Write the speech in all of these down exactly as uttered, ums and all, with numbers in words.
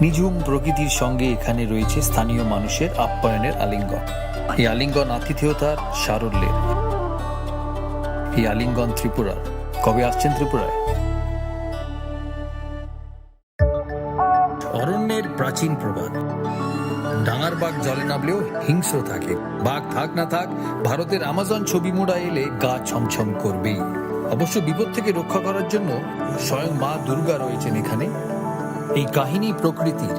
নিঝুম প্রকৃতির সঙ্গে এখানে রয়েছে স্থানীয় মানুষের আপ্যায়নের আলিঙ্গন। এই আলিঙ্গন আতিথেয়তার সারল্যের। এই আলিঙ্গন ত্রিপুরার। কবে আসছেন ত্রিপুরায়? অরণ্যের প্রাচীন প্রবাদ, ডাঙার বাঘ জলে নামলেও হিংস্র থাকে। বাঘ থাক না থাক, ভারতের আমাজন ছবি মুড়া এলে গা ছমছম করবেই। অবশ্য বিপদ থেকে রক্ষা করার জন্য স্বয়ং মা দুর্গা রয়েছেন এখানে। এই কাহিনী প্রকৃতির,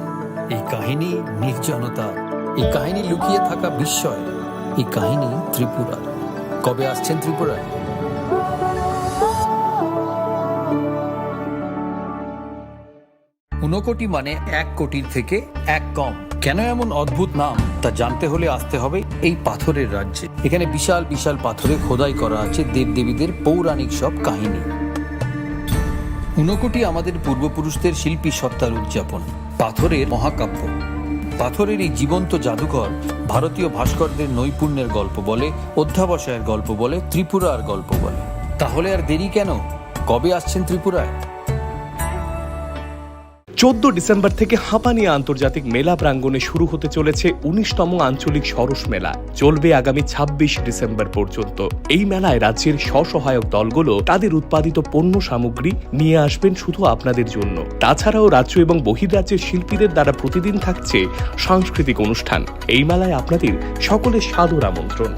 এই কাহিনী নির্জনতার, এই কাহিনী লুকিয়ে থাকা বিস্ময়, এই কাহিনী ত্রিপুরার। কবে আসছেন ত্রিপুরায়? ঊনকোটি মানে এক কোটির থেকে এক কম। কেন এমন অদ্ভুত নাম, তা জানতে হলে আসতে হবে এই পাথরের রাজ্যে। এখানে বিশাল বিশাল পাথরে খোদাই করা আছে দেবদেবীদের পৌরাণিক সব কাহিনী। ঊনকোটি আমাদের পূর্বপুরুষদের শিল্পী সত্তার উদযাপন। পাথরের মহাকাব্য। পাথরের এই জীবন্ত জাদুঘর ভারতীয় ভাস্করদের নৈপুণ্যের গল্প বলে, অধ্যাবসায়ের গল্প বলে, ত্রিপুরার গল্প বলে। তাহলে আর দেরি কেন? কবে আসছেন ত্রিপুরায়? চোদ্দ ডিসেম্বর থেকে হাঁপানিয়া আন্তর্জাতিক মেলা প্রাঙ্গণে শুরু হতে চলেছে উনিশতম আঞ্চলিক সরস মেলা। চলবে আগামী ছাব্বিশ ডিসেম্বর পর্যন্ত। এই মেলায় রাজ্যের স্বসহায়ক দলগুলো তাদের উৎপাদিত পণ্য সামগ্রী নিয়ে আসবেন শুধু আপনাদের জন্য। তাছাড়াও রাজ্য এবং বহির্রাজ্যের শিল্পীদের দ্বারা প্রতিদিন থাকছে সাংস্কৃতিক অনুষ্ঠান। এই মেলায় আপনাদের সকলের সাদর আমন্ত্রণ।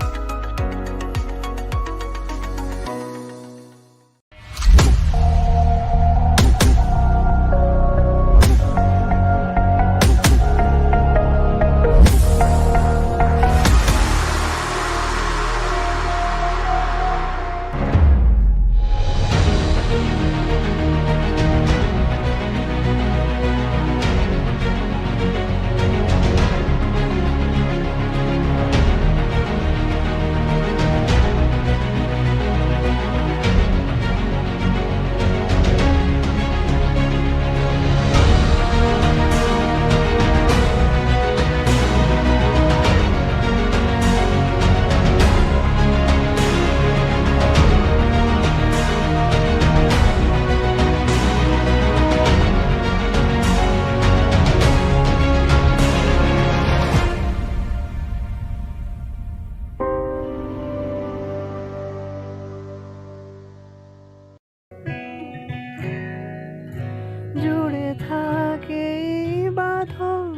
জুড়ে থাকে এই বাঁধন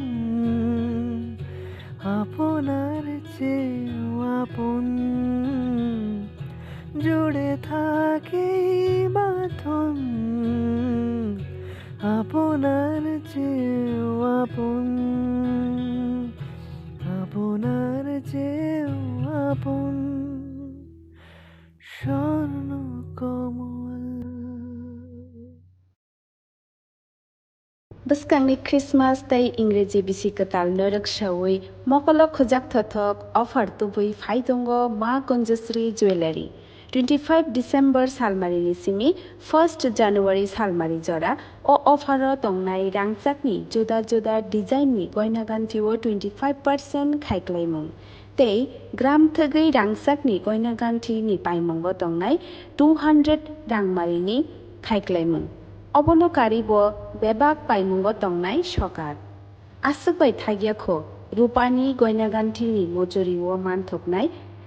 আপনার চেয়েও আপন। জুড়ে থাকে এই বাঁধন আপনার চেয়েও আপন, আপনার চেয়েও আপন। স্বর্ণ কমল। Bwskangni Christmas tei Ingreji bisi kwtalno rwksaui mokolo khujak thothok offer tubui phai tongo Ma Kunjasri Jewellery. Twenty five December salmarini simi first January salmari jora o offer o tongnai rangchakni juda juda design ni goina ganthi o twenty five percent khaiklaimung. Tei gram thwgwi rangchakni goina ganthini paimungo tongnai two hundred rangmarini khaiklaimung. Obono karibo bebak paimungo tongnai sokar. Aswk bai thagya kho, rupani goina ganthini mojorio manthoknai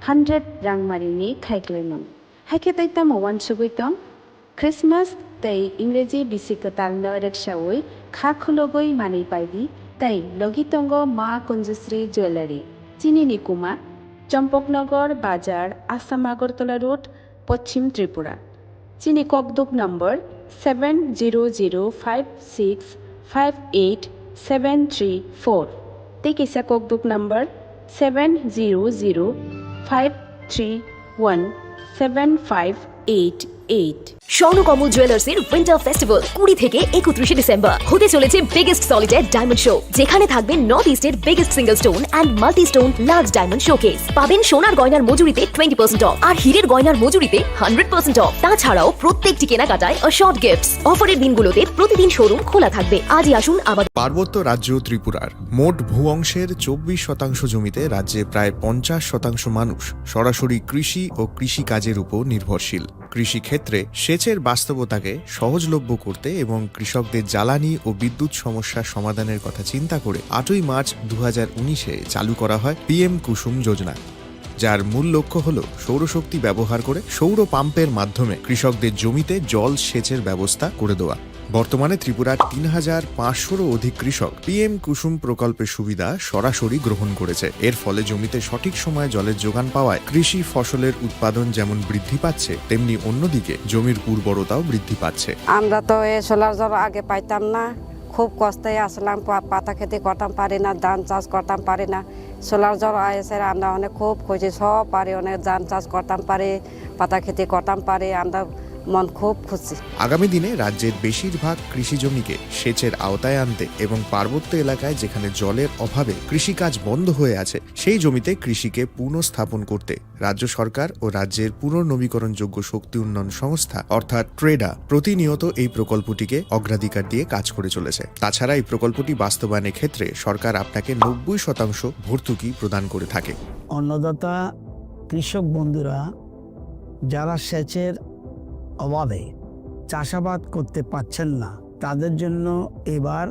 hundred rangmarini khaiklaimung. Haikhe tei tamo uansugwi tong? Christmas tei Ingreji bisi kwtalno rwksaui kha khulugwi manwi paidi tei logi tongo Ma Kunjasri Jewellery. Chini ni kuma, Champaknagar Bazar, Assam Agartala Road, Poschim Tripura. Chini kokduk number seven zero zero five six five eight seven three four. Tei kisa kokduk number seven zero zero five three one seven five eight eight. Swarnakamal জুয়েলার্সের winter festival কুড়ি থেকে একত্রিশে ডিসেম্বর। হতে চলেছে biggest solitaire diamond show, যেখানে থাকবে নর্থ ইস্টের biggest single stone and multi stone large diamond showcase. পাবেন সোনার গয়নার মজুরিতে টোয়েন্টি পার্সেন্ট অফ আর হীরের গয়নার মজুরিতে হান্ড্রেড পার্সেন্ট অফ। তাছাড়াও প্রত্যেকটি কেনাকাটায় অ্যাসিওর্ড গিফটস। অফারের দিনগুলোতে প্রতিদিন শোরুম খোলা থাকবে। আজই আসুন আমাদের পার্বত্য রাজ্য ত্রিপুরার মোট ভূ অংশের চব্বিশ শতাংশ জমিতে রাজ্যে প্রায় পঞ্চাশ শতাংশ মানুষ সরাসরি কৃষি ও কৃষিকাজের উপর নির্ভরশীল। কৃষি ক্ষেত্রে সেচের বাস্তবতাকে সহজলভ্য করতে এবং কৃষকদের জ্বালানি ও বিদ্যুৎ সমস্যা সমাধানের কথা চিন্তা করে আটই মার্চ দু হাজার উনিশে চালু করা হয় পিএম কুসুম যোজনা, যার মূল লক্ষ্য হল সৌরশক্তি ব্যবহার করে সৌর পাম্পের মাধ্যমে কৃষকদের জমিতে জল সেচের ব্যবস্থা করে দেওয়া। বর্তমানে ত্রিপুরার তিন হাজার পাঁচশোরও অধিক কৃষক পিএম কুসুম প্রকল্পের সুবিধা সরাসরি গ্রহণ করেছে। এর ফলে জমিতে সঠিক সময়ে জলের যোগান পাওয়ায় কৃষি ফসলের উৎপাদন যেমন বৃদ্ধি পাচ্ছে, তেমনি অন্যদিকে জমির উর্বরতাও বৃদ্ধি পাচ্ছে। আমরা তো এই সোলার জল আগে পাইতাম না, খুব কষ্টে আসলাম, পা-, পাতা খেতে করতাম পারি না, ধান চাষ করতাম পারি না। সোলার জল আইসে আমরা অনেক খুব খুশি, সব পারি, অনেক ধান চাষ করতাম পারি, পাতা খেতে করতাম পারি, আমরা মন খুব খুশি। আগামী দিনে রাজ্যের বেশিরভাগ কৃষি জমিকে সেচের আওতায় আনতে এবং পার্বত্য এলাকায় যেখানে জলের অভাবে কৃষিকাজ বন্ধ হয়ে আছে, সেই জমিতে কৃষিকে পুনঃস্থাপন করতে রাজ্য সরকার ও রাজ্যের পুনর্নবীকরণযোগ্য শক্তি উন্নয়ন সংস্থা অর্থাৎ ট্রেডা প্রতিনিয়ত এই প্রকল্পটিকে অগ্রাধিকার দিয়ে কাজ করে চলেছে। তাছাড়া এই প্রকল্পটি বাস্তবায়নের ক্ষেত্রে সরকার আপনাকে নব্বই শতাংশ ভর্তুকি প্রদান করে থাকে। অন্নদাতা কৃষক বন্ধুরা যারা সেচের অভাবে চাষাবাদ করতে পারছেন না, তাদের জন্য এবার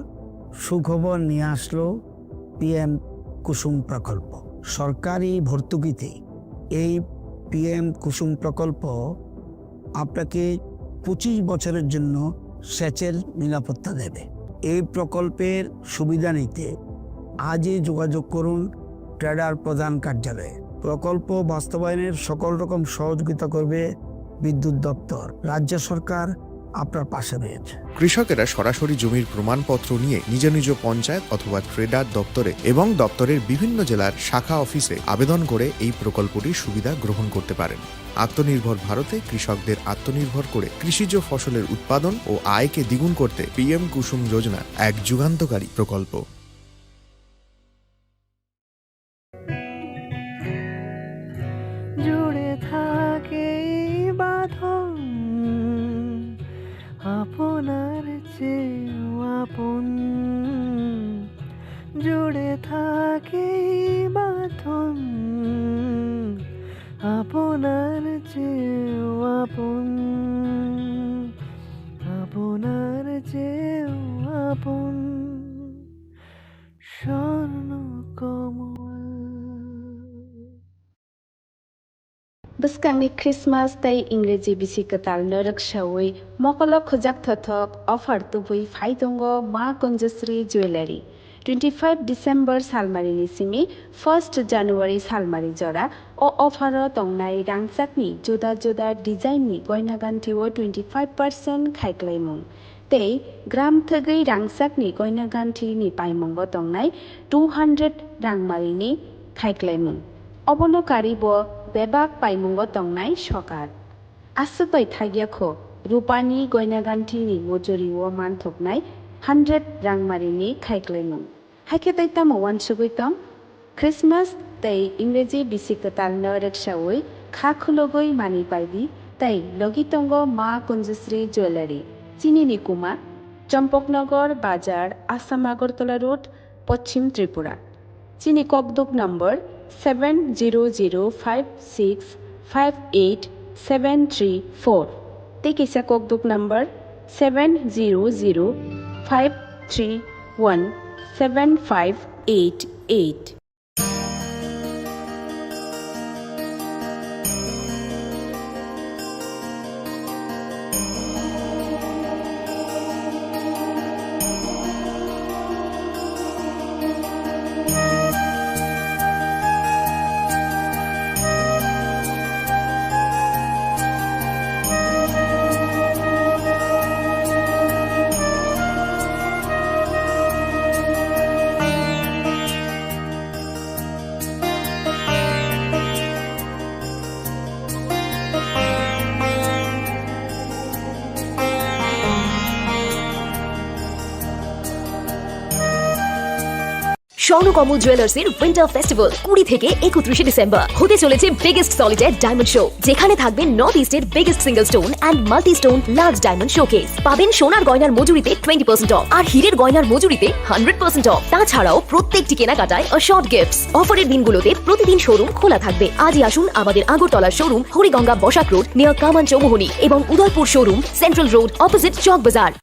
সুখবর নিয়ে আসলো পিএম কুসুম প্রকল্প। সরকারি ভর্তুকিতে এই পিএম কুসুম প্রকল্প আপনাকে পঁচিশ বছরের জন্য সেচের নিরাপত্তা দেবে। এই প্রকল্পের সুবিধা নিতে আজই যোগাযোগ করুন ট্রেডার প্রধান কার্যালয়ে। প্রকল্প বাস্তবায়নের সকল রকম সহযোগিতা করবে বিদ্যুৎ দপ্তর। রাজ্য সরকার আপনার পাশে রয়েছে। কৃষকেরা সরাসরি জমির প্রমাণপত্র নিয়ে নিজ নিজ পঞ্চায়েত অথবা ট্রেডার দপ্তরে এবং দপ্তরের বিভিন্ন জেলার শাখা অফিসে আবেদন করে এই প্রকল্পটির সুবিধা গ্রহণ করতে পারেন। আত্মনির্ভর ভারতে কৃষকদের আত্মনির্ভর করে কৃষিজ ফসলের উৎপাদন ও আয়কে দ্বিগুণ করতে পিএম কুসুম যোজনা এক যুগান্তকারী প্রকল্প। জুড়ে থাকে এই বাঁধন আপনার চেয়েও আপন। জুড়ে থাকে এই বাঁধন আপনার চেয়েও আপন, আপনার চেয়েও আপন। Swarnakamal. Bwskangni Christmas tei Ingreji bisi kwtalno rwksaui mokolo khujak thothok offer tubui phai tongo Ma Kunjasri Jewellery. Twenty five December salmarini simi first January salmari jora o offer o tongnai rangchakni juda juda design ni goina ganthi o twenty five percent khaiklaimung. Tei gram thwgwi rangchakni goina ganthini paimungo tongnai two hundred rangmarini khaiklaimung. Obono karwi bo bebak paimungo tongnai sokar. Aswk bai thagya kho, rupani goina ganthini mojori o manthoknai hundred rangmarini khaiklaimung. Haikhe tei tamo uansugwi tong? Christmas tei Ingreji bisi kwtalno rwksaui kha khulugwi manwi paidi tei logi tongo Ma Kunjasri Jewellery, chini ni kuma, Champaknagar Bazar, Assam Agartala Road, Poschim Tripura. Chini kokduk number seven zero zero five six five eight seven three four. Tei kisa kokduk number seven zero zero five three one seven five eight eight. স্বর্ণ কমল জুয়েলার্সের winter festival কুড়ি থেকে একত্রিশে ডিসেম্বর। হতে চলেছে biggest solitaire diamond show, যেখানে থাকবে নর্থ ইস্টের biggest single stone and multi stone large diamond showcase. পাবেন সোনার গয়নার মজুরিতে টোয়েন্টি পার্সেন্ট অফ আর হীরের গয়নার মজুরিতে হান্ড্রেড পার্সেন্ট অফ। তাছাড়াও প্রত্যেকটি কেনাকাটায় অ্যাসিওর্ড গিফটস। অফারের দিনগুলোতে প্রতিদিন শোরুম খোলা থাকবে। আজই আসুন আমাদের Agartala showroom, Hariganga Basak road, near Kaman Chowmuhani, এবং Udaipur showroom, central road, opposite Chowk Bazar.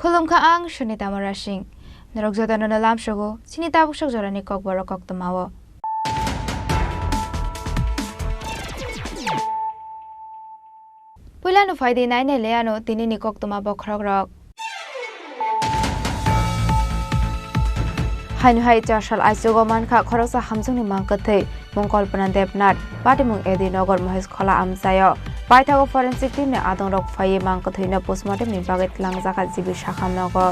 Khulumkha ang Sunita Murasing. Norok jotono no lamsogo chini tabuk sok jorani kokborok koktwmao. Puilano phaidi nainai le ano tinini koktwma bokhorokrok. Haino hai char sal aichugo mankha khoroksa hamjwkni mang kwthwi, mung Kalpana Debnath, patimung A D Nagar Mohesh Khola amchaio. Paithago forensic team ni adongrok phaiwi mang kwthwino postmortem ni bagwi twlangjakha G B Sakham nogo.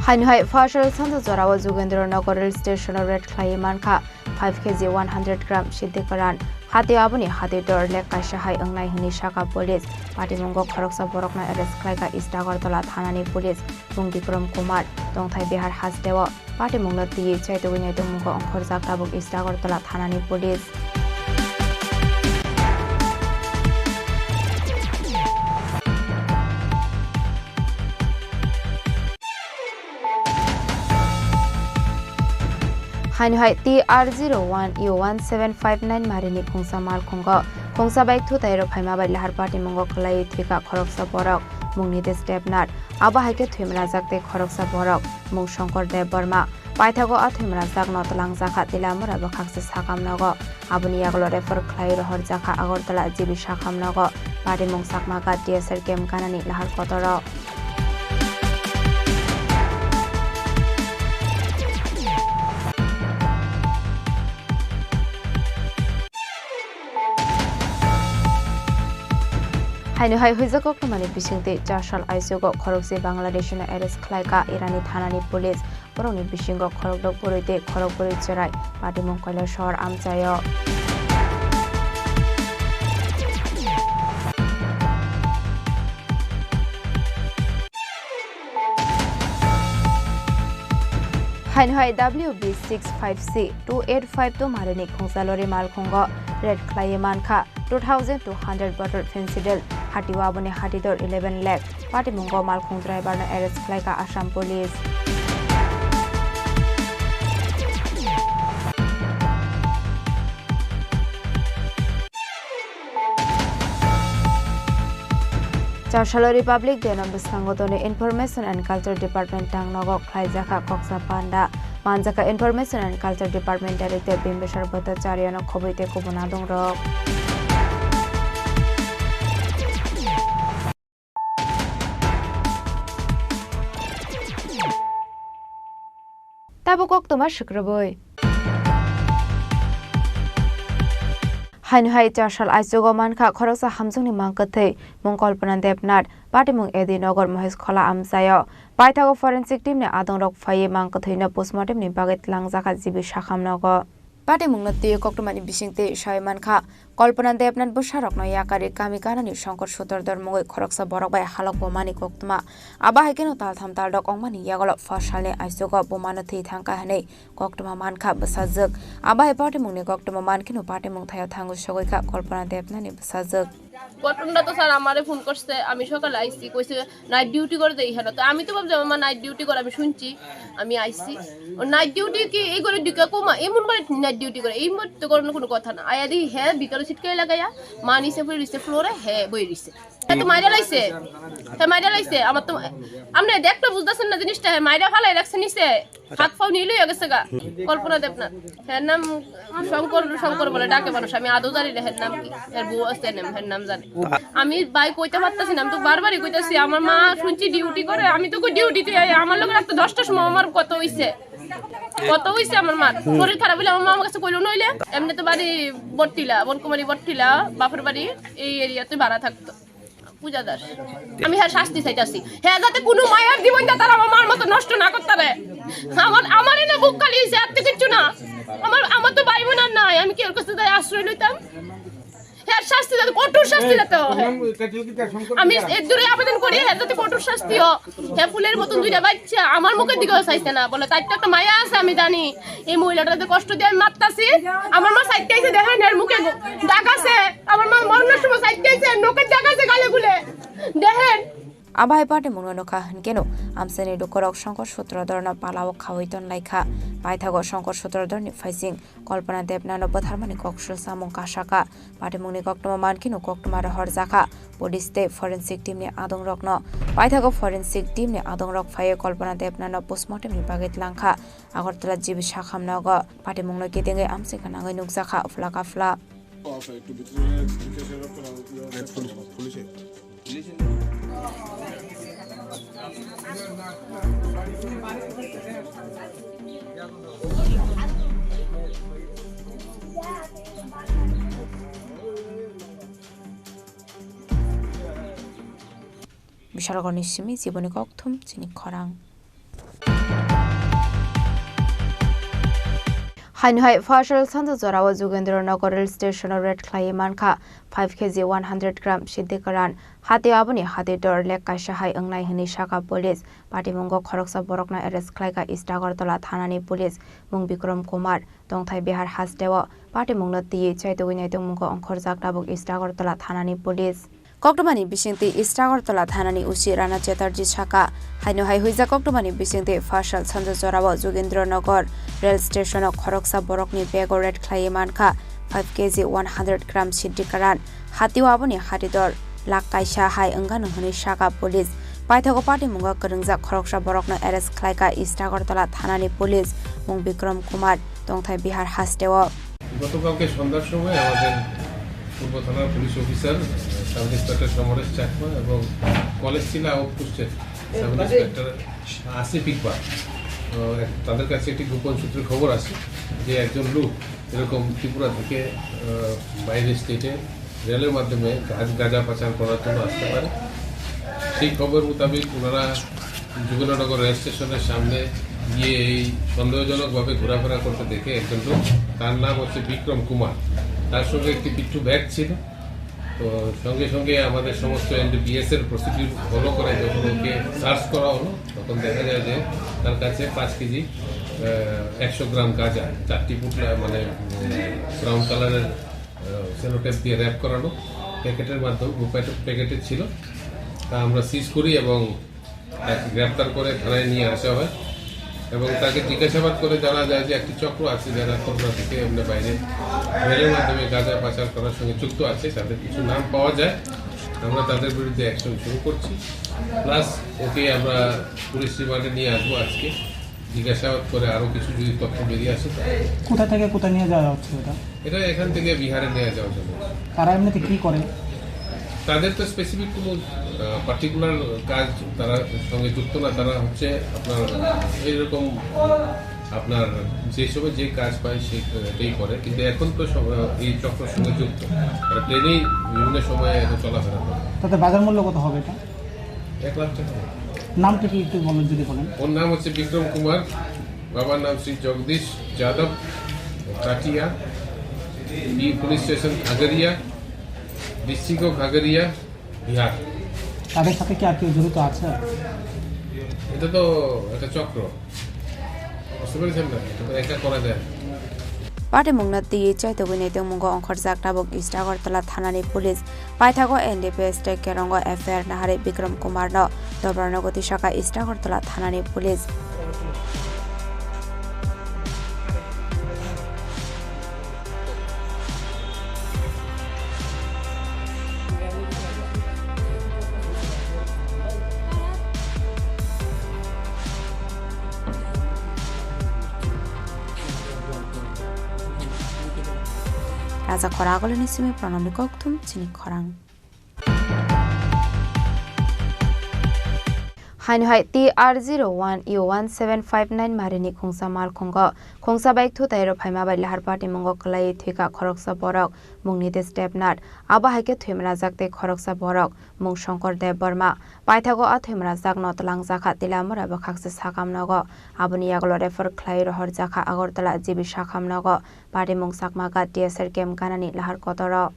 Haino hai Pharshal Sanjak jorao Jugendra Nagar rail station o raid khlaiwi mankha five K G one hundred gram Siddhi Karan. Hatio aboni hati dor lek kaisa hai wngnai hwnwi sakha police. Patimungo khoroksa borokno arrest khlaikha East Agartala thanani police. Bung Bikram Kumar, tongthai Bihar hasteo. Patimungno twiwi chaitugwi naitugmungo ongkhorjak tabuk East Agartala thanani police. Haino hai T R zero one U one seven five nine marini khungsa malkhungo khungsa bai thutairok phaima bai lahar patimungo kwlaiwi thwikha khoroksa borok, mung Nitesh Debnath. Abo hai khe thwimrajak tei khoroksa borok, mung Shankar Debbarma. Paithago a thwimrajakno twlangjakha Tilamura bwkhakse sakam nogo. Aboni yagulo refer khlaiwi rohorjakha Agartala G B Sakham nogo. Patimung Chakma Ghat T S R camp ganani lahar kotoro. Haino hai huijak koktwmani bisingtwi char sal aichugo khorokse Bangladeshino arrest khlaikha Irani thanani police. Borokni bisingo khorokdok bwrwi tei khorok bwrwi chwrai. Patimung Kailasahar amchaio. Haino hai W B six five C two eight five two marini khungsa lori malkhungo raid khlaiwi mankha two thousand two hundred bottle Phensedyl, hatio aboni hati dor eleven lakh. Patimungo malkhung driver no arrest khlaikha Assam Police. Char salo Republic Day no bwskango tonwi Information and Culture Department tang nogo khlaijakha koksa panda. Manjakha Information and Culture Department Director Bimbisar Bhattacharya no khobwi tei kubun adongrok. Tabuk koktwma swkrwbwi. Haino hai char sal aichugo mankha khoroksa hamjwkni mang kwthwi, mung Kalpana Debnath, patimung A D Nagar Mohesh Khola amchaio. Paithago forensic team ni adongrok phaiwi mang kwthwino postmortem ni bagwi twlangjakha G B Sakham nogo. Patimungno twiwi koktwmani bisingtwi sawi mankha, Kalpana Debnath bwsarokno yakarwi kami ganani Shankar Sutradhar mungwi khoroksa borok bai halok bomani koktwma. Abo hai kheno taltham taldok wngmani yagulo phar salni aichugo bumano thwi thangkha hwnwi koktwma mankha bwsajwk. Abo hai patimungni koktwma mankheno patimung thaio thangwi sogwikha Kalpana Debnathni bwsajwk. ঘটনাটা তো স্যার আমারে ফোন করছে, আমি সকালে আইছি, কইছে night duty করে দেই এখানে। তো আমি তো ভাবছি আমার নাইট ডিউটি করে, আমি শুনছি, আমি আইছি। ও নাইট ডিউটি কি এই করে দিকে কমা, এমন করে নাইট ডিউটি করে, এই মধ্যে করানোর কোনো কথা না। আয়া দি হ্যাঁ ভিতরে ছিটকে লাগাইয়া মা নিচে পড়ে রইছে ফ্লোরে, হ্যাঁ বই রইছে। হ্যাঁ তো মাইরা লাইছে, হ্যাঁ মাইরা লাইছে। আমার তো আপনি দেখতে বুঝতেছেন না জিনিসটা, হ্যাঁ মাইরা ফালাই রাখছে নিচে। হাত পাও নীল হয়ে গেছে গা। কল্পনা দেবনাথ। এর নাম শঙ্কর, শঙ্কর বলে ডাকে মানুষ। আমি আদৌ জানি না এর নাম কি। এর বউ আছে নাম, এর নাম জানে। আমি ভাই কইতে পারতাছি না, আমি তো বারবারই কইতাছি। আমার মা শুনছি ডিউটি করে, আমি তো কই ডিউটিতে আই। আমার লগে রাত দশটার সময় আমার কত হইছে, কত হইছে আমার মার। শরীর খারাপ হইলে আমার মা আমার কাছে কইলো নইলে। এমনি তো বাড়ি বটটিলা, বনকুমারী বটটিলা, বাপের বাড়ি এই এরিয়াতে ভাড়া থাকতো। পূজা দাস। আমি হ্যাঁ শাস্তি চাইতাছি। হ্যাঁ যাতে কোনো মায়ের জীবনটা তারা আমার মার মতো নষ্ট না করতে পারে। আমার, আমারই না বুক খালি হইছে, আর তো কিচ্ছু না। আমার, আমার তো ভাই বোন আর নাই, আমি কি ওর কাছে যাই আশ্রয় লইতাম? হ্যাঁ শাস্তি যাতে, কঠোর শাস্তি যাতে হয়। আমি এর দূরে আবেদন করি, হ্যাঁ যাতে কঠোর শাস্তি হোক। হ্যাঁ ফুলের মতন দুইটা বাচ্চা আমার মুখের দিকেও চাইছে না, বলে তাই তো একটা মায়া আছে আমি জানি। এই মহিলাটা যে কষ্ট দিয়ে আমি মারতাছি, আমার মা সাইডটা এসে দেখেন এর মুখে গো-, দাগ আছে, আমার মা মরণের সময় সাইডটা এসে নোকের দাগ আছে গালে গুলে, দেখেন। Abai party mungno nokha hinkeno amsani dukorok Shankar Sutradharno palao khawi ton laikha. Paithago Shankar Sutradharni phaising Kalpana Debnathno bwtharmani kok swsamung kasaka. Party mungni koktwma mankhe no koktwma rohorjakha. Police tei forensic team ni adongrokno paithago forensic team ni adongrok phaiwi Kalpana Debnathno postmortem ni bagwi tlangkha. Agartala G B Sakham nogo party mungno kidingwi amsika nangwi nukjakha phla ka phla. Bishalgarhni simi Jiboni Kokthum chini khorang. Haino hai Fasal sanja jorao Jugendra Nagar rail station o raid khlaiwi mankha five K G one hundred gram Siddhi Karan. Hatio aboni hati dor lek kaisa hai wngnai hwnwi saka police. Patimungo khoroksa borokno arrest khlaikha East Agartala thanani police, mung Bikram Kumar, tongthai Bihar hasteo. Patimungno twiwi chaitugwi naitugmungo ongkhorjak tabuk East Agartala thanani police. Koktwmani bisingtwi East Agartala thanani O C Rana Chatterjee saka, haino hai huijak koktwmani bisingtwi Fasal sanja jorao Jugendra Nagar rail station o khoroksa borokni bag o raid khlaiwi mankha five K G one hundred gram Siddhi Karan. Hatio aboni hati dor lak kaisa hai wngkha hwnwi saka police. Paithago patimungo kwrwngjak khoroksa borokno arrest khlaikha East Agartala thanani police, mung Bikram Kumar, tongthai Bihar hasteo. গতকালকে সন্ধ্যার সময় আমাদের পূর্ব থানার police officer, আহ, sub inspector Samaresh চাকমা এবং কলেজ টিলা আউটপোস্টের sub inspector Asif ইকবাল, আহ, এক-, তাদের কাছে একটি গোপন সূত্রে খবর আসে যে একজন লোক এরকম ত্রিপুরা থেকে, আহ, বাইরের স্টেটে রেলের মাধ্যমে গাজ-, গাঁজা পাচার করার জন্য আসতে পারে। সেই খবর মোতাবেক ওনারা যুগেন্দ্রনগর রেল স্টেশনের সামনে গিয়ে এই সন্দেহজনকভাবে ঘোরাফেরা করতে দেখে একজন লোক, তার নাম হচ্ছে বিক্রম কুমার, তার সঙ্গে একটি পিট্টু ব্যাগ ছিল। তো সঙ্গে সঙ্গে আমাদের সমস্ত এনডিপিএস এর প্রসিডিউর ফলো করে যখন ওকে সার্চ করা হলো, তখন দেখা যায় যে তার কাছে পাঁচ কেজি, আহ, একশো গ্রাম গাঁজা, চারটি পুটলা, মানে, উম, ব্রাউন কালারের, আহ, সেলোটেপ দিয়ে র‍্যাপ করানো প্যাকেটের মাধ্যমে, প্যাকেটে ছিল। তা আমরা সিজ করি এবং তাকে গ্রেপ্তার করে থানায় নিয়ে আসা হয় এবং তাকে জিজ্ঞাসাবাদ করে জানা যায় যে একটি চক্র আছে যারা ত্রিপুরা থেকে এমনি বাইরে রেলের মাধ্যমে গাঁজা পাচার করার সঙ্গে যুক্ত আছে। তাদের কিছু নাম পাওয়া যায়, আমরা তাদের বিরুদ্ধে অ্যাকশন শুরু করছি। প্লাস ওকে আমরা পুলিশ রিমান্ডে নিয়ে আসবো আজকে, জিজ্ঞাসাবাদ করে আরও কিছু যদি তথ্য বেরিয়ে আসে। কোথা থেকে কোথায় নিয়ে যাওয়া হচ্ছে এটা? এটা এখান থেকে বিহারে নিয়ে যাওয়া যাবে। তারা এমনিতে কি করে? তাদের তো স্পেসিফিক কোনো, আহ, পার্টিকুলার কাজ তারা সঙ্গে যুক্ত না, তারা হচ্ছে আপনার এইরকম, আহ, আপনার যে সময় যে কাজ পায় সে, আহ, এটাই করে, কিন্তু এখন তো সব, আহ, এই চক্রের সঙ্গে যুক্ত, তারা ট্রেনেই বিভিন্ন সময় এটা চলাফেরা করে। তাতে বাজার মূল্য কত হবে এটা? এক লাখ টাকা। নামটা কি একটু বলেন, যদি বলেন। ওর নাম হচ্ছে বিক্রম কুমার, বাবার নাম শ্রী Jagdish Yadav, Katiya, B police station Khagaria, district of Khagaria, Bihar. তাদের সাথে কি আর কেউ জড়িত আছে? এটা তো একটা চক্র, বুঝতে পেরেছেন না? এটা তো একা করা যায় না। Patimungno twiwi chaitugwi naitongmungo ongkhorjak tabuk East Agartala thanani police. Paithago N D P S tei Kerongo F I R naharwi Bikram Kumarno Dobranogoti saka East Agartala thanani police. Raja khorang agulini simi pranamni kokthum chini khorang. Haino hai T R zero one U one seven five nine marini khungsa malkhungo khungsa bike thutai rw phaima bai lahar patimungo kwlaiwi thwikha khoroksa borok, mungni tei stepnat. Abo hai khe thwimrajak tei khoroksa borok, mung Shankar Debbarma. Paithago a thwimrajakno twlangjakha Tilamura bwkhakse sakam nogo. Aboni yagulo refer khlai rohorjakha Agartala G B sakam nogo. Patimung Chakmaga T S R camp ganani lahar kotoro.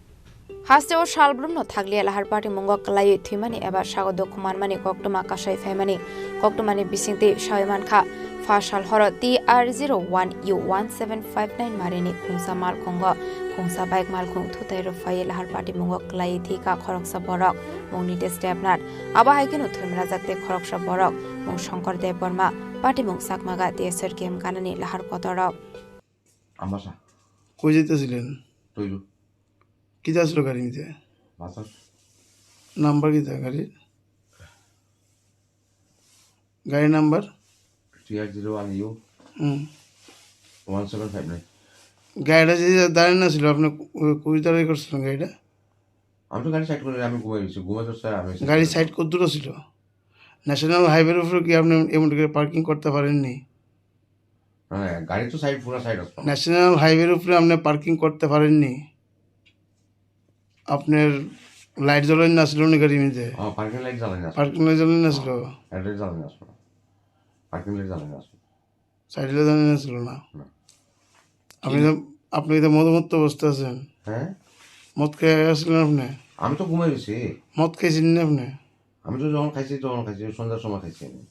Hasteo salbrumno thakliya lahar patimungo kwlaiwi thwimani eba sago dukhu manmani koktwma kasai phaimani. Koktwmani bisingtwi sawi mankha, pha sal horo T R zero one U one seven five nine marini khungsa malkhungo khungsa bike malkhung thutai rw phaiwi lahar patimungo kwlaiwi thwikha khoroksa borok, mungni tei stepnat. Abo hai kheno thwimrajak tei khoroksa borok, mung Shankar Debbarma, patimung Chakmaga T S R camp ganani lahar kotoro. Ambasa. কই যাইতেছিলেন? তৈজু। কিতা আসলো গাড়ির মধ্যে? বাতাস। নাম্বার কিতা গাড়ির? গাড়ির number? T R zero one U হুম। One seven five nine। গাড়িটা যে দাঁড়ানো ছিল, আপনি কো-, কই দাঁড়াই করছিলেন গাড়িটা? আমি তো গাড়ি সাইড করে আমি ঘুমাই গেছি, ঘুমাই যাচ্ছে আমি সাইড গাড়ি করে সাইড কত দূর ছিল? ন্যাশনাল হাইওয়ের উপরে কি আপনি এমন করে পার্কিং করতে পারেননি? হ্যাঁ, গাড়ি তো সাইড, পুরো সাইড আসলো। ন্যাশনাল হাইওয়ের উপরে আপনি পার্কিং করতে পারেননি? আপনার লাইট জ্বলানি না ছিল নি গাড়ির মধ্যে? ও, পার্কিং লাইট জ্বালানি আসলো। পার্কিং লাইট জ্বালানি না ছিল? লাইট জ্বালানি আসলো। পার্কিং লাইট জ্বালানি আসলো। সাইড লাইট জ্বালানি না ছিল না? না। আপনি তো, আপনি তো মদমত্ত অবস্থা আছেন। হ্যাঁ? মদ খেয়ে আসলেন আপনি? আমি তো ঘুমাই গেছি। মদ খাইছেন না আপনি? আমি তো যখন খাইছি, তখন খাইছি, সন্ধ্যার সময় খাইছি আমি।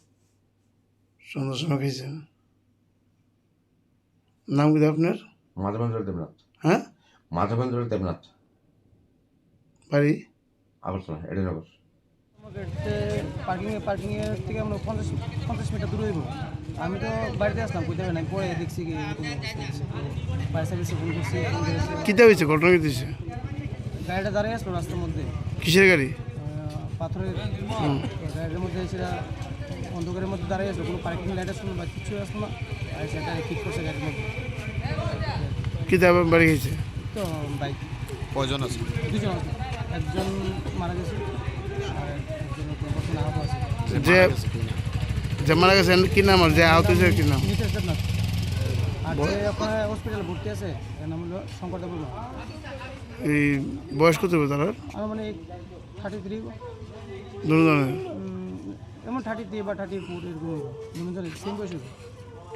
সন্ধ্যার সময় খাইছেন? নাম কি আপনার? মাধবেন্দ্র দেবনাথ। হ্যাঁ? মাধবেন্দ্র দেবনাথ। বাড়ি? আগরতলা, এডিনগর। আমার গেটে পার্কিং এ, পার্কিং এর থেকে আমরা পঞ্চাশ, পঞ্চাশ মিটার দূরে হইব। আমি তো বাড়িতে আসলাম, কইতে পারি না। আমি পরে দেখছি কি এরকম অবস্থা হয়েছে। ফায়ার সার্ভিসে ফোন করছি, ফোন করেছে। কিতা হয়েছে? ঘটনা কিতা হয়েছে? গাড়িটা দাঁড়াই আসলো রাস্তার মধ্যে। কিসের গাড়ি? আহ, পাথরের হুম। গাড়ির মধ্যে সেটা অন্ধকারের মধ্যে দাঁড়াই আসলো, কোনো পার্কিং লাইট আসলো না বা কিচ্ছু আসলো না। আর সেটা ঠিক করছে গাড়ির মধ্যে। কিতা বাড়ি গেছে? তো বাইক। কয়জন আছে? দুজন আছে। একজন মারা গেছে, আর একজন কোনো বছর আহত আছে। যে যে মারা গেছে কি নাম? যে মারা গেছে, এর কি নাম? আর যে আহত হয়েছে, কি নাম? নিতেশ দেবনাথ। আর ব- যে ওখানে হসপিটালে ভর্তি আছে, এর নাম হলো শঙ্কর দেববর্মা। এই বয়স কত হবে তার? আনুমানিক থার্টি থ্রি। দুজনের? উম, এমন থার্টি থ্রি বা থার্টি ফোর এরকম হবে। দুজনের সেম বয়স হবে।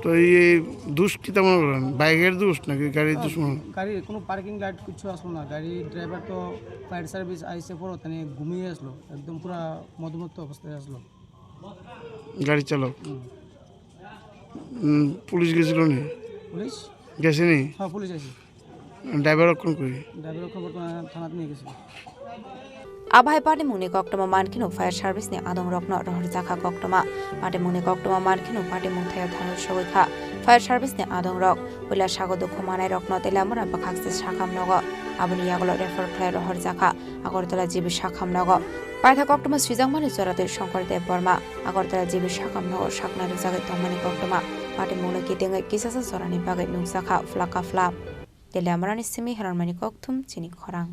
তো এই, এই দোষ কিতা মনে করেন? বাইকের দোষ নাকি গাড়ির দোষ মনে হয়? গাড়ির কোনো পার্কিং লাইট কিচ্ছু আসলো না। গাড়ির ড্রাইভার তো ফায়ার সার্ভিস আইসে পরও তানে ঘুমিয়ে আসলো, একদম পুরা মদমত্ত অবস্থায় আসলো। গাড়ি চালক? হুম। উম, পুলিশ গেছিল নি? পুলিশ? গেছে নি? হ্যাঁ, পুলিশ আছে। ড্রাইভার কোন কই? ড্রাইভার এখন বর্তমানে থানাতে নিয়ে গেছে। Abo hai patimungni koktwma mankheno fire service ni adongrokno rohorjakha koktwma. Patimungni koktwma mankheno patimung thaio thangwi sogwi kha fire service ni adongrok. Puila sago dukhu manairokno Teliamura bwkhakse sakam nogo. Aboni yagulo refer khlai rohorjakha Agartala G B sakam nogo. Paitha koktwma swijakmani joratwi Shankar Debbarma Agartala G B sakam nogo sakna rwjagwi tongmani koktwma. Patimungno kitingwi kisasa jorani bagwi nukjakha phlaka phlap. Teliamurani simi Heronmani kokthum chini khorang.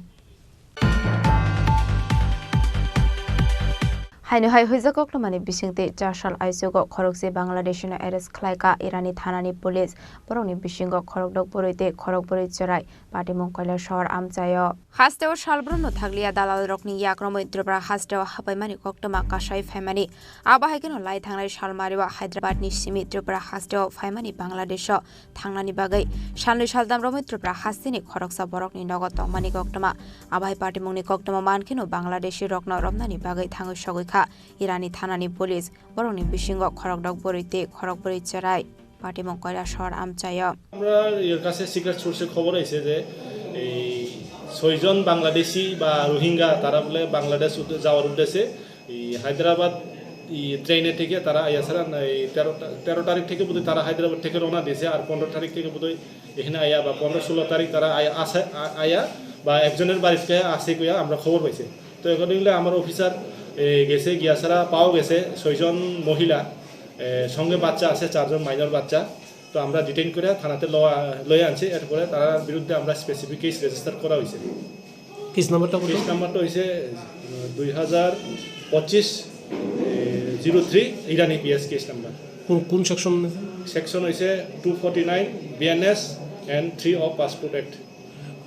Haino hai huijak koktwmani bisingtwi char sal aichugo khorokse Bangladeshino arrest khlaikha Irani thanani police. Borokni bisingo khorokdok bwrwi tei khorok bwrwi chwrai, patimung Kailashahar amchaio. Hasteo salbrumno thakliya dalalrokni yakromwi Tripura hasteo hapaimani koktwma kasai phaimani. Abo hai kheno lai thangnai salmario Hyderabadni simi Tripura hasteo phaimani Bangladesho thangnani bagwi salnwi saltam romwi Tripura hasteni khoroksa borokni nogo tongmani koktwma. Abo hai patimungni koktwma mankheno Bangladeshi rokno romnani bagwi thangwi sogwi kha Irani thanani police. Borokni bisingo khorokdok bwrwi tei khorok bwrwi chwrai. Patimung Koirasor amchaio. আমরা এর কাছে সিক্রেট সোর্সে খবর আইছে যে এই ছয়জন বাংলাদেশি বা রোহিঙ্গা তারা বলে বাংলাদেশ উদ্দে-, যাওয়ার উদ্দেশ্যে এই হায়দ্রাবাদ এই ট্রেনে থেকে তারা আইয়া ছাড়া না, এই তেরো তা-, তেরো তারিখ থেকে বোধহয় তারা হায়দ্রাবাদ থেকে রওনা দিয়েছে, আর পনেরো তারিখ থেকে বোধহয় এখানে আইয়া বা পনেরো ষোলো তারিখ তারা আইয়া আসে, আ-, আইয়া বা একজনের বাড়ি থেকে আসে কইয়া আমরা খবর পাইছি। তো অ্যাকর্ডিংলি আমার অফিসার, এ, গেছে, গিয়া ছাড়া পাওয়া গেছে ছয়জন মহিলা, এ, সঙ্গে বাচ্চা আছে, চারজন মাইনর বাচ্চা। তো আমরা ডিটেইন করে থানাতে লওয়া-, লয়ে আনছি। এরপরে তার বিরুদ্ধে আমরা স্পেসিফিক কেস রেজিস্টার করা হয়েছে। কেস নাম্বারটা কত? কেস নাম্বারটা হয়েছে, উম, দুই হাজার পঁচিশ, A, zero three Irani PS case number. কোন, কোন সেকশন? সেকশন হয়েছে two forty nine BNS and three of passport act.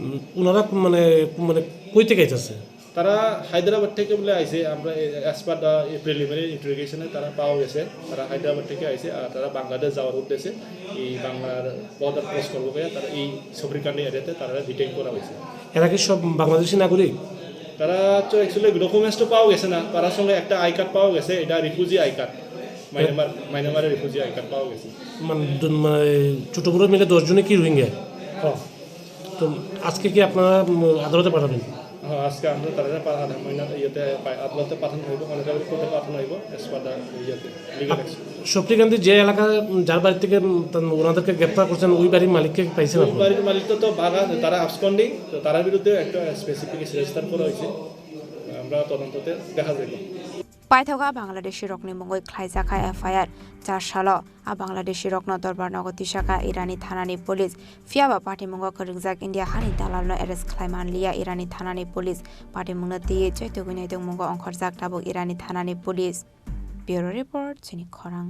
Um, ওনারা মানে, মানে কই থেকে আইতেছে? তারা হায়দ্রাবাদ থেকে বলে আইছে, আমরা অ্যাজ পার দ্য প্রিলিমিনারি ইন্টারোগেশনে তারা পাওয়া গেছে, তারা হায়দ্রাবাদ থেকে আইছে, আর তারা বাংলাদেশ যাওয়ার উদ্দেশ্যে এই বাংলার বর্ডার ক্রস করবো বলে তারা এই সফরিকান্ডি এরিয়াতে তারা ডিটেইন করা হয়েছে। এরা কি সব বাংলাদেশি নাগরিক? তারা তো অ্যাকচুয়ালি ডকুমেন্টস তো পাওয়া গেছে না, তার সঙ্গে একটা আই কার্ড পাওয়া গেছে, এটা রিফিউজি আই কার্ড, মায়ানমার, মায়ানমারের রিফিউজি আই কার্ড পাওয়া গেছে। মানে, দু-, মানে, ছোট বড় মিলে দশ জনে কি রোহিঙ্গা? হ্যাঁ। তো আজকে কি আপনারা, উম, আদালতে পাঠাবেন? হ্যাঁ, আজকে আমরা তারা পা-, আধা মহিনা ইয়েতে পা-, আদালতে পাঠানো হইব, অনেক কোর্টে পাঠানো হইব, as per the ইয়েতে, লিগ্যাল অ্যাকশন। সফরিকান্দি যে এলাকা, উম, যার বাড়ি থেকে, উম, তান-, ওনাদেরকে গ্রেপ্তার করছেন, ওই বাড়ির মালিককে পাইছেন ওই আপনারা? বাড়ির মালিক তো, তো বাগা, তারা আবসকন্ডিং, তো তার বিরুদ্ধে একটা স্পেসিফিক কেস রেজিস্টার করা হয়েছে, আমরা তদন্ততে দেখা যাবে। Paithago a Bangladeshi rokni mungwi khlaijak kha F I R char salo. A Bangladeshi rokno dorbar nogo tisakha Irani thanani police. Phiya ba patimungo kwrwngjak India hani dalalno arrest khlai man liya Irani thanani police. Patimungno twiwi choitugwi naitungmungo ongkhorjak tabuk Irani thanani police. Bureau Report, Chini Khorang.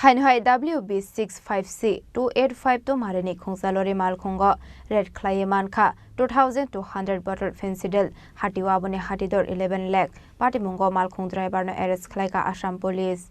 Haino hai W B six five C two eight five two marini khungsa lori malkhungo raid khlaiwi mankha two thousand two hundred bottle Phensedyl, hatio aboni hatidor eleven lakh. Patimungo malkhung driver no arrest khlaikha Assam Police.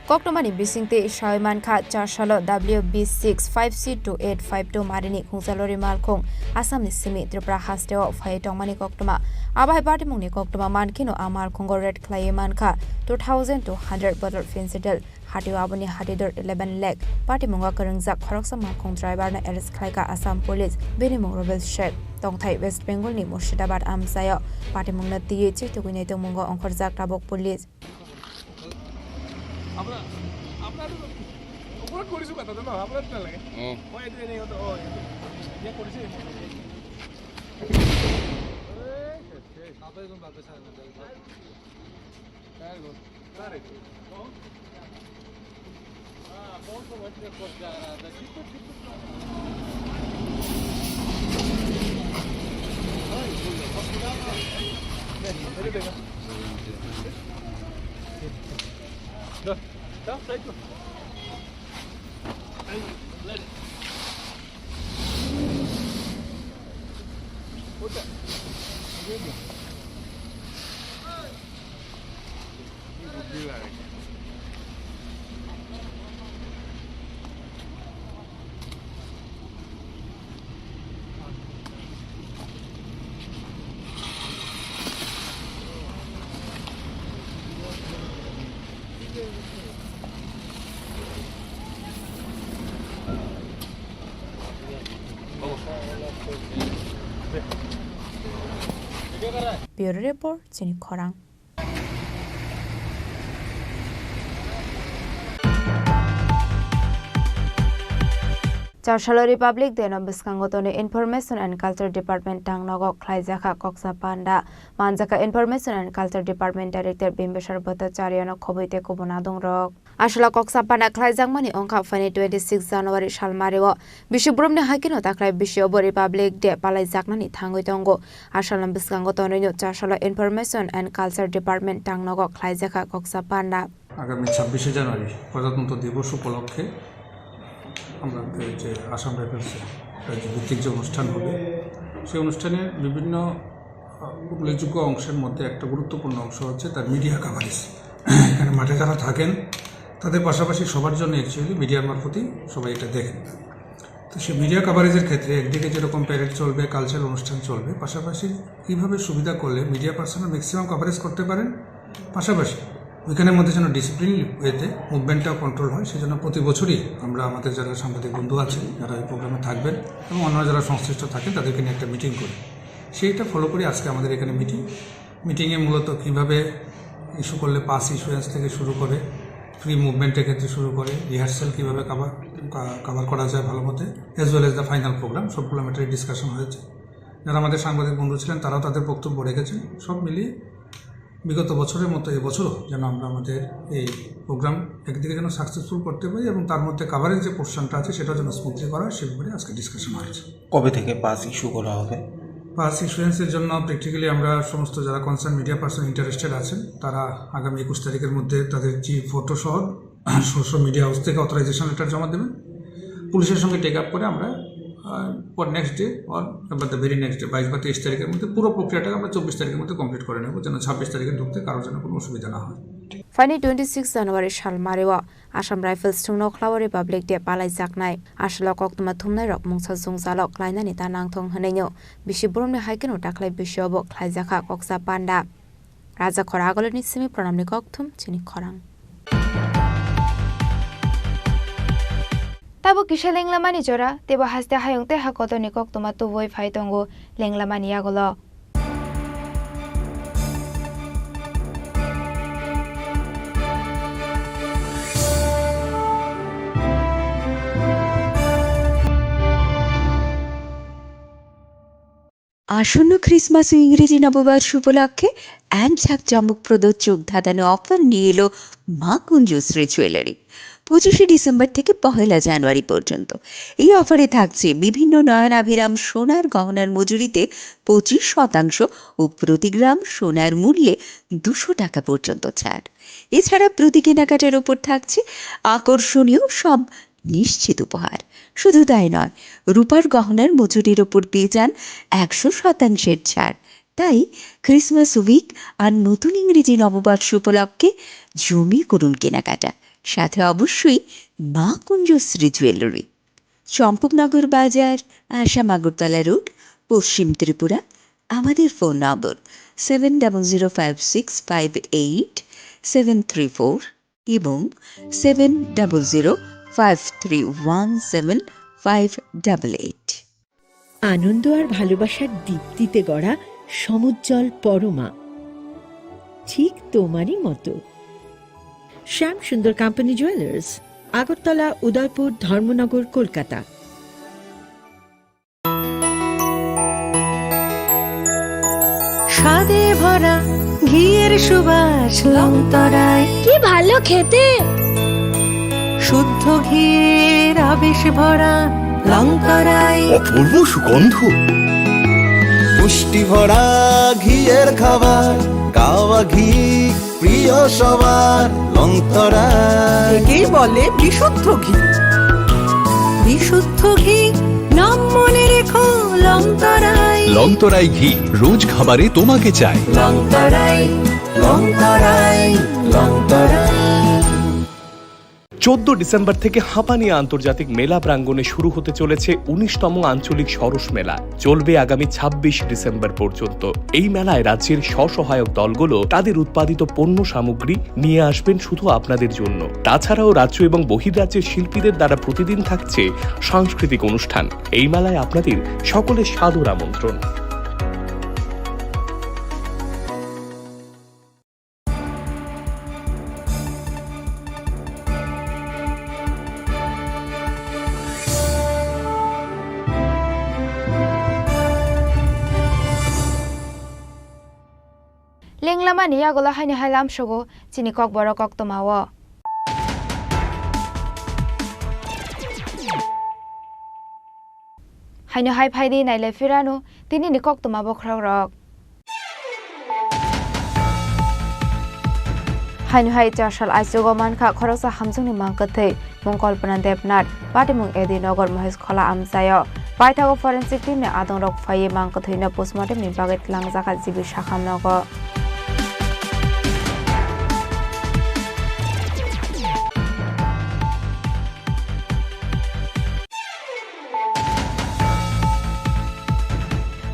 Koktwmani bisingtwi sawi mankha, char salo W B six five C two eight five two marini khungsa lori malkhung Assamni simi Tripura hasteo phaiwi tongmani koktwma. Abo hai patimungni koktwma mankheno a malkhungo raid khlaiwi mankha two thousand two hundred bottle Phensedyl, hatio aboni hatidor eleven lakh. Patimungo kwrwngjak khoroksa malkhung driver no arrest khlaikha Assam Police, bini mung Rubel Sheikh. Tongthai West Bengal ni Murshidabad amchaio patimungno twiwi chitugwi naitongmungo ongkhorjak tabuk police. আমরা, আমরা তো অপরাধ করেছি কথা তো না, অপরাধ না লাগে। হুম। ও, এটা নেই, ও তো, ও, এটা। ইয়ে করেছি। এই, শেষ, শেষ। না তো এরকম ভাবে ছাড়ে না, তাই তো। তাই গো। তাই রে। Bureau Report, Chini Khorang. Char salo Republic Day no bwskango tonwi Information and Culture Department tangnogo khlaijakha koksa panda. Manjakha Information and Culture Department Director Bimbisar Bhattacharya no khobwi tei kubun adongrok. Aswla koksa panda khlaijakmani wngkha phaini twenty six January salmario bisi boromni hakino takhwlai bisio bo Republic Day palaijaknani thangwi tongo. Aswlani bwskango tonwino char salo Information and Culture Department tangnogo khlaijakha koksa panda. আগামী ছাব্বিশে জানুয়ারি প্রজাতন্ত্র দিবস উপলক্ষে আমরা যে আসাম রাইফেলসের রাজ্যভিত্তিক যে অনুষ্ঠান হবে, সেই অনুষ্ঠানের বিভিন্ন, আহ, উল্লেখযোগ্য অংশের মধ্যে একটা গুরুত্বপূর্ণ অংশ হচ্ছে তার মিডিয়া কাভারেজ। এখানে মাঠে যারা থাকেন, তাদের পাশাপাশি সবার জন্য অ্যাকচুয়ালি মিডিয়ার মারফতই সবাই এটা দেখেন। তো সেই মিডিয়া কভারেজের ক্ষেত্রে একদিকে যেরকম প্যারেড চলবে, কালচারাল অনুষ্ঠান চলবে, পাশাপাশি কীভাবে সুবিধা করলে মিডিয়া পার্সনরা ম্যাক্সিমাম কভারেজ করতে পারেন, পাশাপাশি ওইখানের মধ্যে যেন ডিসিপ্লিন ওয়েতে মুভমেন্টটাও কন্ট্রোল হয়, সেজন্য প্রতি বছরই আমরা আমাদের যারা সাংবাদিক বন্ধু আছেন, যারা এই প্রোগ্রামে থাকবেন এবং অন্যান্য যারা সংশ্লিষ্ট থাকেন, তাদেরকে নিয়ে একটা মিটিং করি। সেইটা ফলো করি আজকে আমাদের এখানে মিটিং। মিটিংয়ে মূলত কীভাবে ইস্যু করলে পাস ইস্যুয়েন্স থেকে শুরু করে ফ্রি মুভমেন্টের ক্ষেত্রে শুরু করে রিহার্সাল কীভাবে কভার, কা-, কভার করা যায় ভালো মতে, as well as the final program, সবগুলো ম্যাটারে ডিসকাশন হয়েছে। যারা আমাদের সাংবাদিক বন্ধু ছিলেন, তারাও তাদের বক্তব্য রেখেছেন। সব মিলিয়ে বিগত বছরের মতো এবছরও যেন আমরা আমাদের এই প্রোগ্রাম একদিকে যেন সাকসেসফুল করতে পারি এবং তার মধ্যে কভারেজ যে পোর্শনটা আছে, সেটাও যেন স্মুথলি করা হয়, সে ব্যাপারে আজকে ডিসকাশন হয়েছে। কবে থেকে পাস ইস্যু করা হবে? পাস ইস্যুয়েন্সের জন্য প্র্যাকটিক্যালি আমরা সমস্ত যারা কনসার্ন মিডিয়া পার্সন ইন্টারেস্টেড আছেন, তারা আগামী একুশ তারিখের মধ্যে তাদের যে ফটো সহ সোশ্যাল মিডিয়া হাউস থেকে অথরাইজেশন লেটার জমা দেবেন। পুলিশের সঙ্গে টেক আপ করে আমরা, আহ, পর নেক্সট ডে অর বা দ্য ভেরি নেক্সট ডে, বাইশ বা তেইশ তারিখের মধ্যে পুরো প্রক্রিয়াটাকে আমরা চব্বিশ তারিখের মধ্যে কমপ্লিট করে নেব, যেন ছাব্বিশ তারিখে ঢুকতে কারোর যেন কোনো অসুবিধা না হয়। Phaini twenty six January sal mario Assam Rifles chwngno khlao Republic Day palaijaknai. Aswlo koktwma thumnairok mungsa jwngjalo khlainani ta nangthong hwnwino bisi boromni hai kheno dakhwlai bisiobo khlaijakha koksa panda. Raja khora agolini simi pranamni kokthum chini khorang. Tabuk kisa lenglamani jora, teibo haste hayung tei ha kotorni koktwma tubui phai tongo lenglamani yagulo. আসন্ন ক্রিসমাস ও ইংরেজি নববর্ষ উপলক্ষে এক জাঁকজমকপ্রদ চোখ ধাঁধানো অফার নিয়ে এলো মা কুঞ্জশ্রী জুয়েলারি। পঁচিশে ডিসেম্বর থেকে পহেলা জানুয়ারি পর্যন্ত এই অফারে থাকছে বিভিন্ন নয়নাভিরাম সোনার গহনার মজুরিতে পঁচিশ শতাংশ ও প্রতি গ্রাম সোনার মূল্যে দুশো টাকা পর্যন্ত ছাড়। এছাড়া প্রতি কেনাকাটার ওপর থাকছে আকর্ষণীয় সব নিশ্চিত উপহার। শুধু তাই নয়, রূপার গহনার মজুরির ওপর পেয়ে যান একশো শতাংশের ছাড়। তাই ক্রিসমাস উইক আর নতুন ইংরেজি নববর্ষ উপলক্ষে জমি করুন কেনাকাটা, সাথে অবশ্যই মা কুঞ্জশ্রী জুয়েলারি, চম্পকনগর বাজার, আসাম আগরতলা রোড, পশ্চিম ত্রিপুরা। আমাদের phone number seven double zero five six five eight seven three four এবং seven double zero five three one seven five double eight. আনন্দ আর ভালোবাসার দীপ্তিতে গড়া সমুজ্জ্বল পরমা, ঠিক তোমারই মতো। শ্যাম সুন্দর কোম্পানি জুয়েলার্স, আগরতলা, উদয়পুর, ধর্মনগর, কলকাতা। স্বাদে ভরা ঘিয়ের সুবাস লংতরায়। কি ভালো খেতে! শুদ্ধ ঘিয়ের আবেশ ভরা লংতরায়। অপূর্ব সুগন্ধ। পুষ্টি ভরা ঘিয়ের খাবার, গাওয়া ঘি প্রিয় সবার লংতরায়। একেই বলে বিশুদ্ধ ঘি। বিশুদ্ধ ঘি, নাম মনে রেখো লংতরায়। লংতরায় ঘি, রোজ খাবারে তোমাকে চাই। লংতরায়, লংতরায়, লংতরায়। চোদ্দ ডিসেম্বর থেকে হাঁপানিয়া আন্তর্জাতিক মেলা প্রাঙ্গণে শুরু হতে চলেছে উনিশতম আঞ্চলিক সরস মেলা। চলবে আগামী ছাব্বিশ ডিসেম্বর পর্যন্ত। এই মেলায় রাজ্যের স্বসহায়ক দলগুলো তাদের উৎপাদিত পণ্য সামগ্রী নিয়ে আসবেন শুধু আপনাদের জন্য। তাছাড়াও রাজ্য এবং বহির্রাজ্যের শিল্পীদের দ্বারা প্রতিদিন থাকছে সাংস্কৃতিক অনুষ্ঠান। এই মেলায় আপনাদের সকলের সাদর আমন্ত্রণ। Lenglamani yagulo haino hai lamsogo chini kokborok koktwmao. Haino hai phaidi nailai phirano tinini koktwma bokhorokrok. Haino hai chasal aichugo mankha khoroksa hamjakni mangkwthwi, mung Kalpana Debnath, patimung A D Nagar Mahesh Khola amchaio. Paithago forensic team ni adongrok phaiwi mangkwthwino postmortem ni bagwi twlangjakha G B Sakham nogo.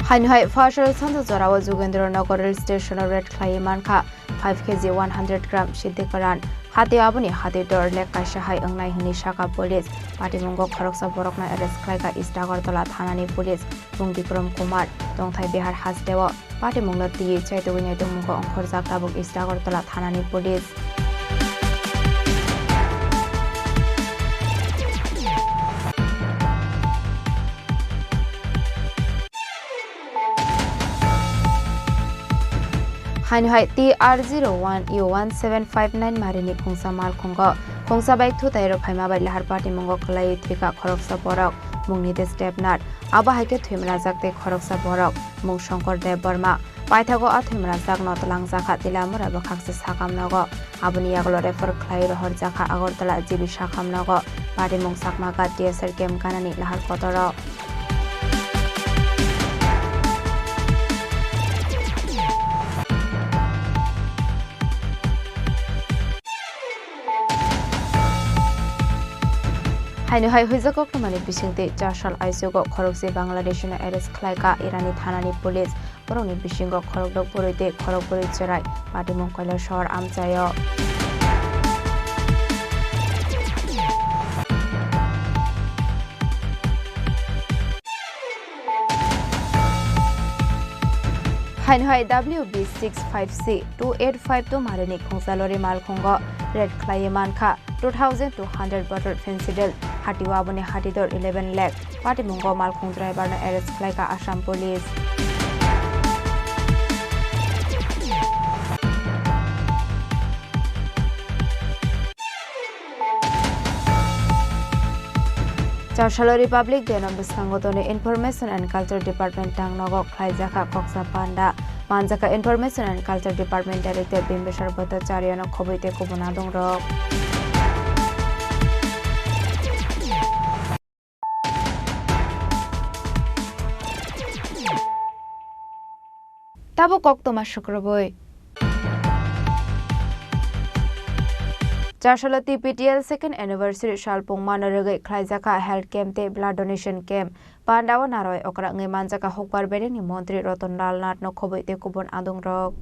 Haino hai Phaisal sanja jorao Jugendra Nagar rail station o raid khlaiwi mankha five K G one hundred gram siddhi karan. Hati aboni hati dor lek kaisa hai wngnai hwnwi sakha police. Patimungo khoroksa borokno arrest khlaikha East Agartala thanani police. Bung Bikram Kumar, tongthai Bihar hasteo. Patimungno twiwi chaitugwi naitugmungo ongkhorjak tabuk East Agartala thanani police. Haino hai T R zero one U one seven five nine marini khungsa malkhungo khungsa bai thutai rok phaima bai lahar patimungo kwlaiwi thwikha khoroksa borok, mung Nitesh Debnath. Abo hai khe thwimrajak tei khoroksa borok, mung Shankar Debbarma. Paithago a thwimrajakno twlangjakha Tilamura bwkhaksa sakamnogo. Aboni yagulo refer khlaiwi rohorjakha Agartala G B sakamnogo. Patimung Chakma Ghat T S R camp ganani lahar kotoro. Haino hai huijak koktwmani bisingtwi char sal aisugo khorokse Bangladeshino arrest khlaikha Irani thanani police. Borokni bisingo khorokdok bwrwi tei khorokbrwi chwrai. Patimung Kailasahar amchaio. Haino hai W B six five C two eight five two marini khungsa lori malkhungo raid khlaiwi mankha two thousand two hundred bottle Phensedyl, hatio aboni hatidor eleven lakh. Patimungo malkhung driverno arrest khlaikha Assam Police. Char salo Republic Day no bwskango tonwi Information and Culture Department tangnogo khlaijakha koksa panda. Manjakha Information and Culture Department Director Bimbisar Bhattacharya no khobwi tei kubun adongrok. Tabuk koktwma sukrubwi. Char salo T P T L second anniversary salpung mano rwgwi khlaijakha health camp tei blood donation camp. Pandao narwai okra wngwi manjakha hukbar berengni montri Ratan Lal Nath no khobwi tei kubun adongrok.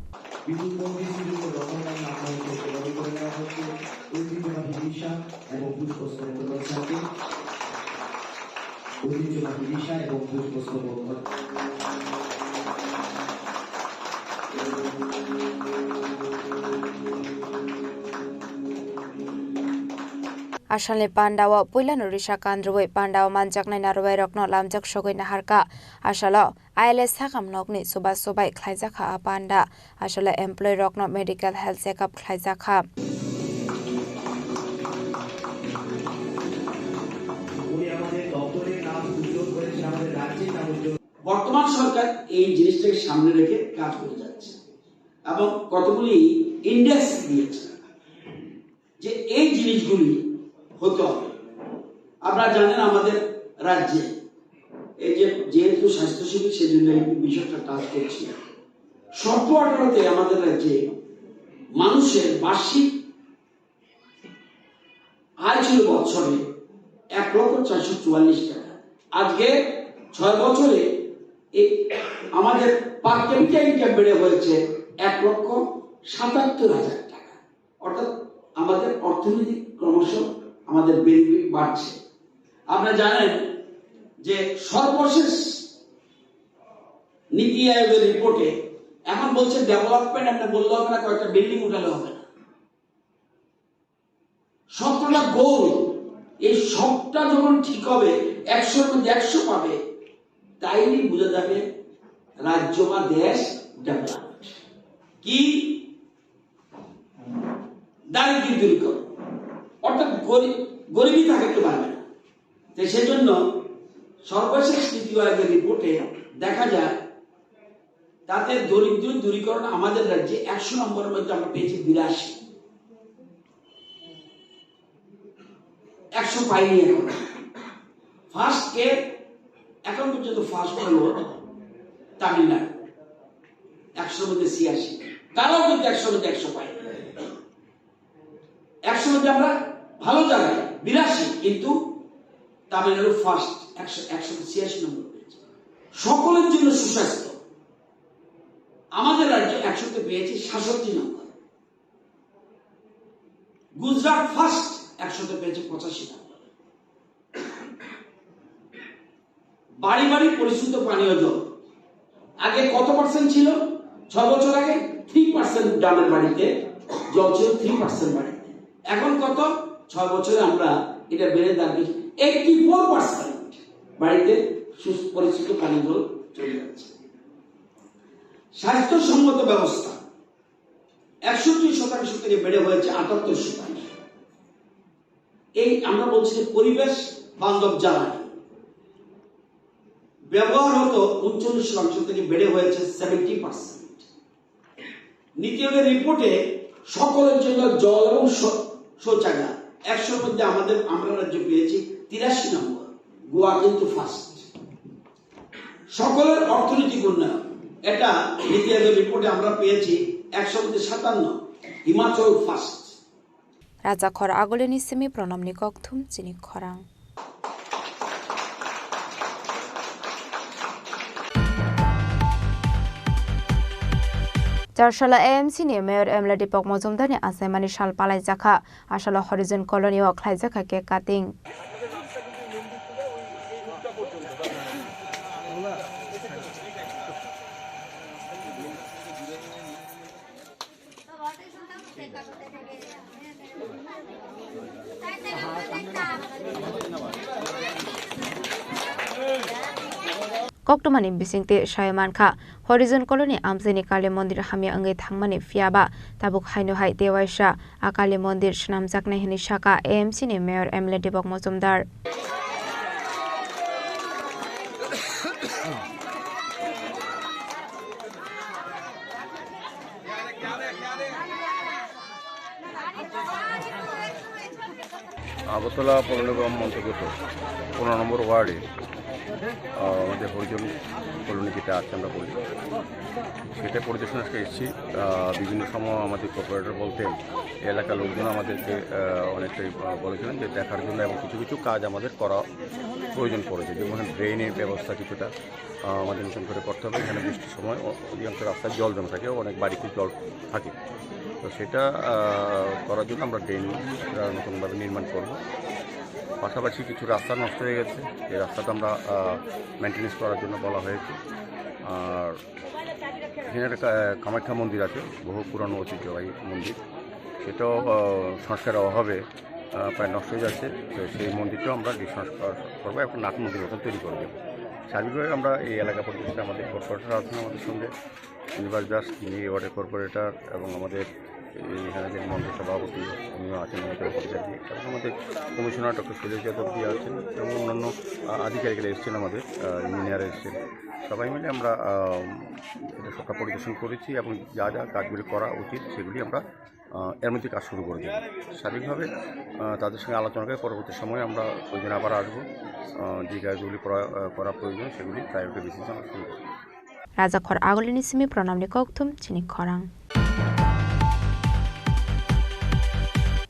এবং পুষ্পস্তবক সাথে ঐতিহ্যবাহী রিশা এবং পুষ্পস্তবক। Asalni pandao puilano risa kandrwi pandao manjaknai narwai rokno lamjak sogwi naharkha. Asalo I L S sakam nokni chuba chubai khlaijakha a panda. Aswlai employee rokno medical health checkup khlaijakha. উনি আমাদের দপ্তরের নাম উজ্জ্বল করেছেন, আমাদের রাজ্যের নাম উজ্জ্বল। বর্তমান সরকার এই জিনিসটাকে সামনে রেখে কাজ করে যাচ্ছে এবং কতগুলি ইন্ডেক্স দিয়েছে। যে এই জিনিসগুলি হতে হবে। আপনারা জানেন, আমাদের রাজ্যে এই যে, যেহেতু স্বাস্থ্য শিবির, সেই জন্য এই বিষয়টা টাচ করছি। সতেরো আঠারোতে আমাদের রাজ্যে মানুষের বার্ষিক আয় ছিল বছরে এক লক্ষ চারশো চুয়াল্লিশ টাকা। আজকে ছয় বছরে এই আমাদের পার ক্যাপিটা ইনকাম বেড়ে হয়েছে এক লক্ষ সাতাত্তর হাজার টাকা। অর্থাৎ আমাদের অর্থনীতি ক্রমশ আমাদের বেনিফিট বাড়ছে। আপনারা জানেন যে সর্বশেষ নীতি আয়োগের রিপোর্টে এখন বলছে ডেভেলপমেন্ট আপনি বললে হবে না, কয়েকটা বিল্ডিং উঠালে হবে না। সবটা গোল, এই সবটা যখন ঠিক হবে, একশোর মধ্যে একশো পাবে, তাইলে বোঝা যাবে রাজ্য বা দেশ ডেভেলপড। কি? দারিদ্র্য দূরীকরণ, অর্থাৎ গরিব, গরিবী থাকতে পারবে না। তো সেজন্য সর্বশেষ নীতি আয়োগের রিপোর্টে দেখা যায়, তাতে দরিদ্র দূরীকরণ আমাদের রাজ্যে একশো নম্বরের মধ্যে আমরা পেয়েছি বিরাশি। একশো পাইনি এখন। ফার্স্ট কে এখন পর্যন্ত ফার্স্ট হলো তামিলনাড়ু, একশো মধ্যে ছিয়াশি। তারাও কিন্তু একশো মধ্যে একশো পায়নি। একশো মধ্যে আমরা ভালো জায়গায়, বিরাশি, কিন্তু তামিলনাড়ু ফার্স্ট, একশো, একশো ছিয়াশি নম্বর পেয়েছে। সকলের জন্য সুস্বাস্থ্য। আমাদের রাজ্য একশোতে পেয়েছে সাতষট্টি নম্বর, গুজরাট ফার্স্ট একশোতে পেয়েছে পঁচাশি নম্বর। বাড়ি বাড়ি পরিশ্রুত পানীয় জল আগে কত পার্সেন্ট ছিল? ছয় বছর আগে থ্রি পার্সেন্ট গ্রামের বাড়িতে জল ছিল, থ্রি পার্সেন্ট বাড়িতে। এখন কত? ছয় বছরে আমরা এটা বেড়ে দাঁড়িয়েছি এইটটি ফোর পার্সেন্ট বাড়িতে সুস-, পরিশ্রুত পানীয় জল চলে যাচ্ছে। স্বাস্থ্যসম্মত ব্যবস্থা একষট্টি শতাংশ থেকে বেড়ে হয়েছে আটাত্তর শতাংশ। এই আমরা বলছি যে পরিবেশ বান্ধব জ্বালানি ব্যবহার হতো উনচল্লিশ শতাংশ থেকে বেড়ে হয়েছে সেভেন্টি পার্সেন্ট। নীতি আয়োগের রিপোর্টে সকলের জন্য জল এবং শ-, শৌচাগার একশোর মধ্যে আমাদের, আমরা রাজ্য পেয়েছি তিরাশি নম্বর, গোয়া কিন্তু ফার্স্ট। সকলের অর্থনৈতিক উন্নয়ন, এটা নীতি আয়োগের রিপোর্টে আমরা পেয়েছি একশো মধ্যে সাতান্ন, Himachal first. Rajakhor agulini simi pranamni kokthum chini khorang. Charsala A M C ni Mayor M L A Deepak Majumdar ni achaimani sal palaijakha. Asalo Horizon Colony o khlaijakha cake cutting. Koktwmani bisingtwi sai mankha, Horizon Colony amchaini Kali Mondir hamya wngwi thangmani, phiyaba tabuk haino hai tei waisa a Kali Mondir swnamjaknai hwnwi sakha A M C ni Mayor M L A Deepak Majumdar. Agartala পৌর নিগম অন্তর্গত পনেরো নম্বর ওয়ার্ডে, আহ, আমাদের হরিজন কলোনি যেটা আছে আমরা বলি, সেটা পরিদর্শন আজকে এসেছি। আহ, বিভিন্ন সময় আমাদের কর্পোরেটর বলতেন, এলাকার লোকজন আমাদেরকে, আহ, অনেকটাই, আহ, বলেছিলেন যে দেখার জন্য এবং কিছু কিছু কাজ আমাদের করা প্রয়োজন পড়েছে, যেমন ড্রেনের ব্যবস্থা কিছুটা, আহ, আমাদের নতুন করে করতে হবে। এখানে বৃষ্টির সময় অ-, অধিকাংশ রাস্তায় জল জমে থাকে, অনেক বাড়িতে জল থাকে। তো সেটা, আহ, করার জন্য আমরা ড্রেন একটা নতুনভাবে নির্মাণ করব। পাশাপাশি কিছু রাস্তা নষ্ট হয়ে গেছে, এই রাস্তাটা আমরা, আহ, মেইনটেনেন্স করার জন্য বলা হয়েছে। আর এখানে একটা কা-, কামাখ্যা মন্দির আছে, বহু পুরানো ঐতিহ্যবাহী মন্দির, সেটাও, আহ, সংস্কারের অভাবে আহ, প্রায় নষ্ট হয়ে যাচ্ছে। তো সেই মন্দিরটাও আমরা রিসংস্কার করবো, একটা নাট মন্দির মতন তৈরি করে দেবো। সার্বিকভাবে আমরা এই এলাকা পরিদর্শনে আমাদের কর্পোরেটর আছেন আমাদের সঙ্গে, নিবাস দাস, তিনি এই ওয়ার্ডের কর্পোরেটর, এবং আমাদের এই এখানে যে মঞ্চ সভাপতি, উনিও আছেন আমাদের কর্মচারী, এবং আমাদের কমিশনার ডক্টর শৈলেশ যাদব জি আছেন, এবং অন্যান্য, আহ, আধিকারিকরা এসেছেন, আমাদের, আহ, ইঞ্জিনিয়ার এসেছেন। সবাই মিলে আমরা, আহ, এটা সবটা পরিদর্শন করেছি এবং যা যা কাজগুলি করা উচিত সেগুলি আমরা আহ, এর মধ্যে কাজ শুরু করে দেব। স্বাভাবিকভাবে, আহ, তাদের সঙ্গে আলোচনা করে পরবর্তী সময়ে আমরা ওই দিন আবার আসবো। আহ, যে কাজগুলি করা, আহ, করা প্রয়োজন সেগুলি প্রায়োরিটি বেসিসে আমরা শুরু করব। Rajakhor agulini simi pranamni kokthum chini khorang.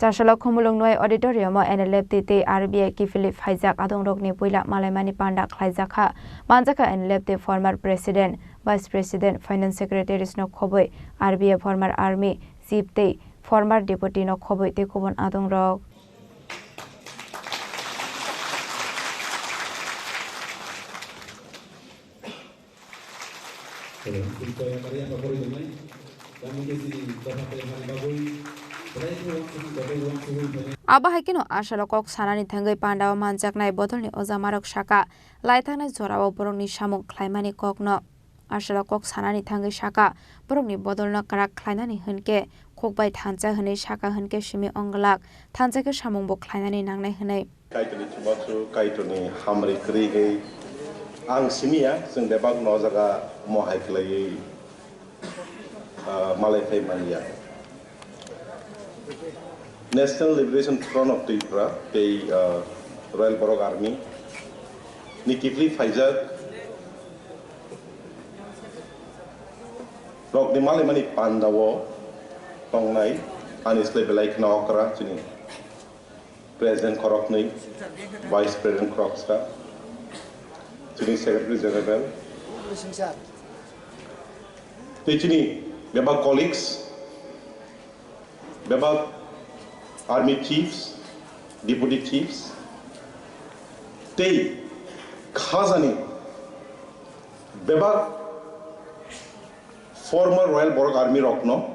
Chasalo Khumulwng Noi Auditorium o N L F T tei R B I kiphilwi phaijak adongrokni puila malaimani panda khlaijakha. Manjakha N L F T former President, Vice President, Finance Secretaries no khobwi, R B I former Army Chief tei former Deputy no khobwi tei kubun adongrok. Abo hai kheno asalo kok sanani thangwi pandao manjaknai bodolni ojamarok saka, laithangnai jorao borokni samung khlaimani kokno. Asalo kok sanani thangwi saka, borokni bodolno kwrak khlainani hwnkhe khukbai thansa hwnwi saka hwnkhe simi wnglak, thansa khe samungbo khlainani nangnai hwnwi. Kaitorni chubachu, Kaitorni hamri kwrwigwi ang simiya, chwng bebak no jaga mohai khlaiwi, ah, malai phai manya. National Liberation Front of Tripura tei, ah, Royal Borok Army ni kiphilwi phaijak rokni malaimani pandao tongnai ani slai belai kheno okra chini President khoroknwi, Vice President khoroksa, chini Secretary General, Singsa. Tei chini bebak colleagues, bebak army chiefs, deputy chiefs, tei khajani bebak former Royal Borok Army rokno,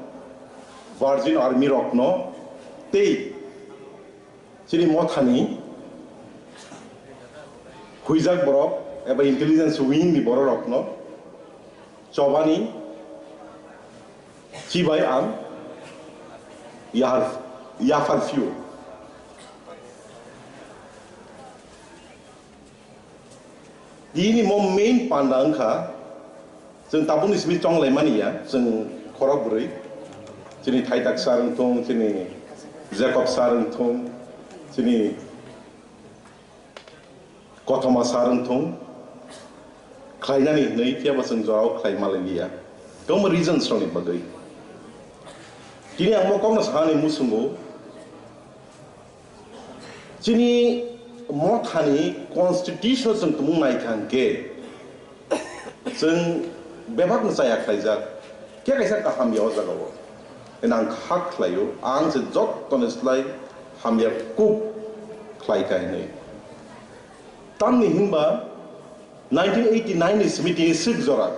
Virgin Army rokno, tei chini mothani huijak borok eba intelligence wing ni borok rokno chobani chibai ang yahar, yaphar phio. Bini mo main panda wngkha, chwng tabukni simi chonglaimani ya, chwng khorok bwrwi, chini Thaitak sir wngthung, chini Jacob sir wngthung, chini Kothoma sir wngthung, khlainani hwnwi phiyaba chwng jorao khlai malai liya, kwbangma reasons rokni bagwi. Tini ang mo kokno sanani muchungo, chini mothani constitution chwng tumung naikha hwnkhe, chwng bebakno chaya khlaijak, khe kaisa kaham ya o jagao. Eno ang kha khlaio, ang se jottoni slai hamya kuk khlaikha hinwi. Tamni hinba nineteen eighty nine ni simi tini swk jora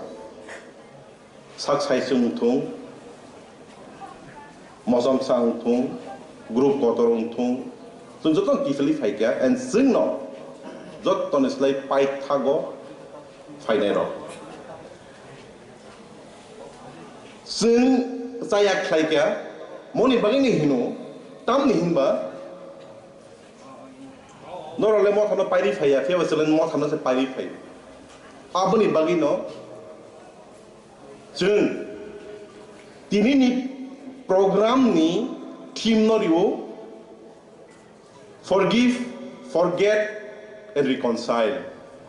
sak sai chwng wngthung, mosomsa wngthung, group kotor wngthung, chwng joto kiphilwi phaikha, and chwngno jottoni slai paithago phainairok. Chwng chaya khlaikha, moni bagwino hino, tamni hinba norokle mothano pairi phaiya, phiyaba chwngno mothano se pairi phai. Aboni bagwino chwng tinini program ni theme no rio, forgive, forget and reconcile.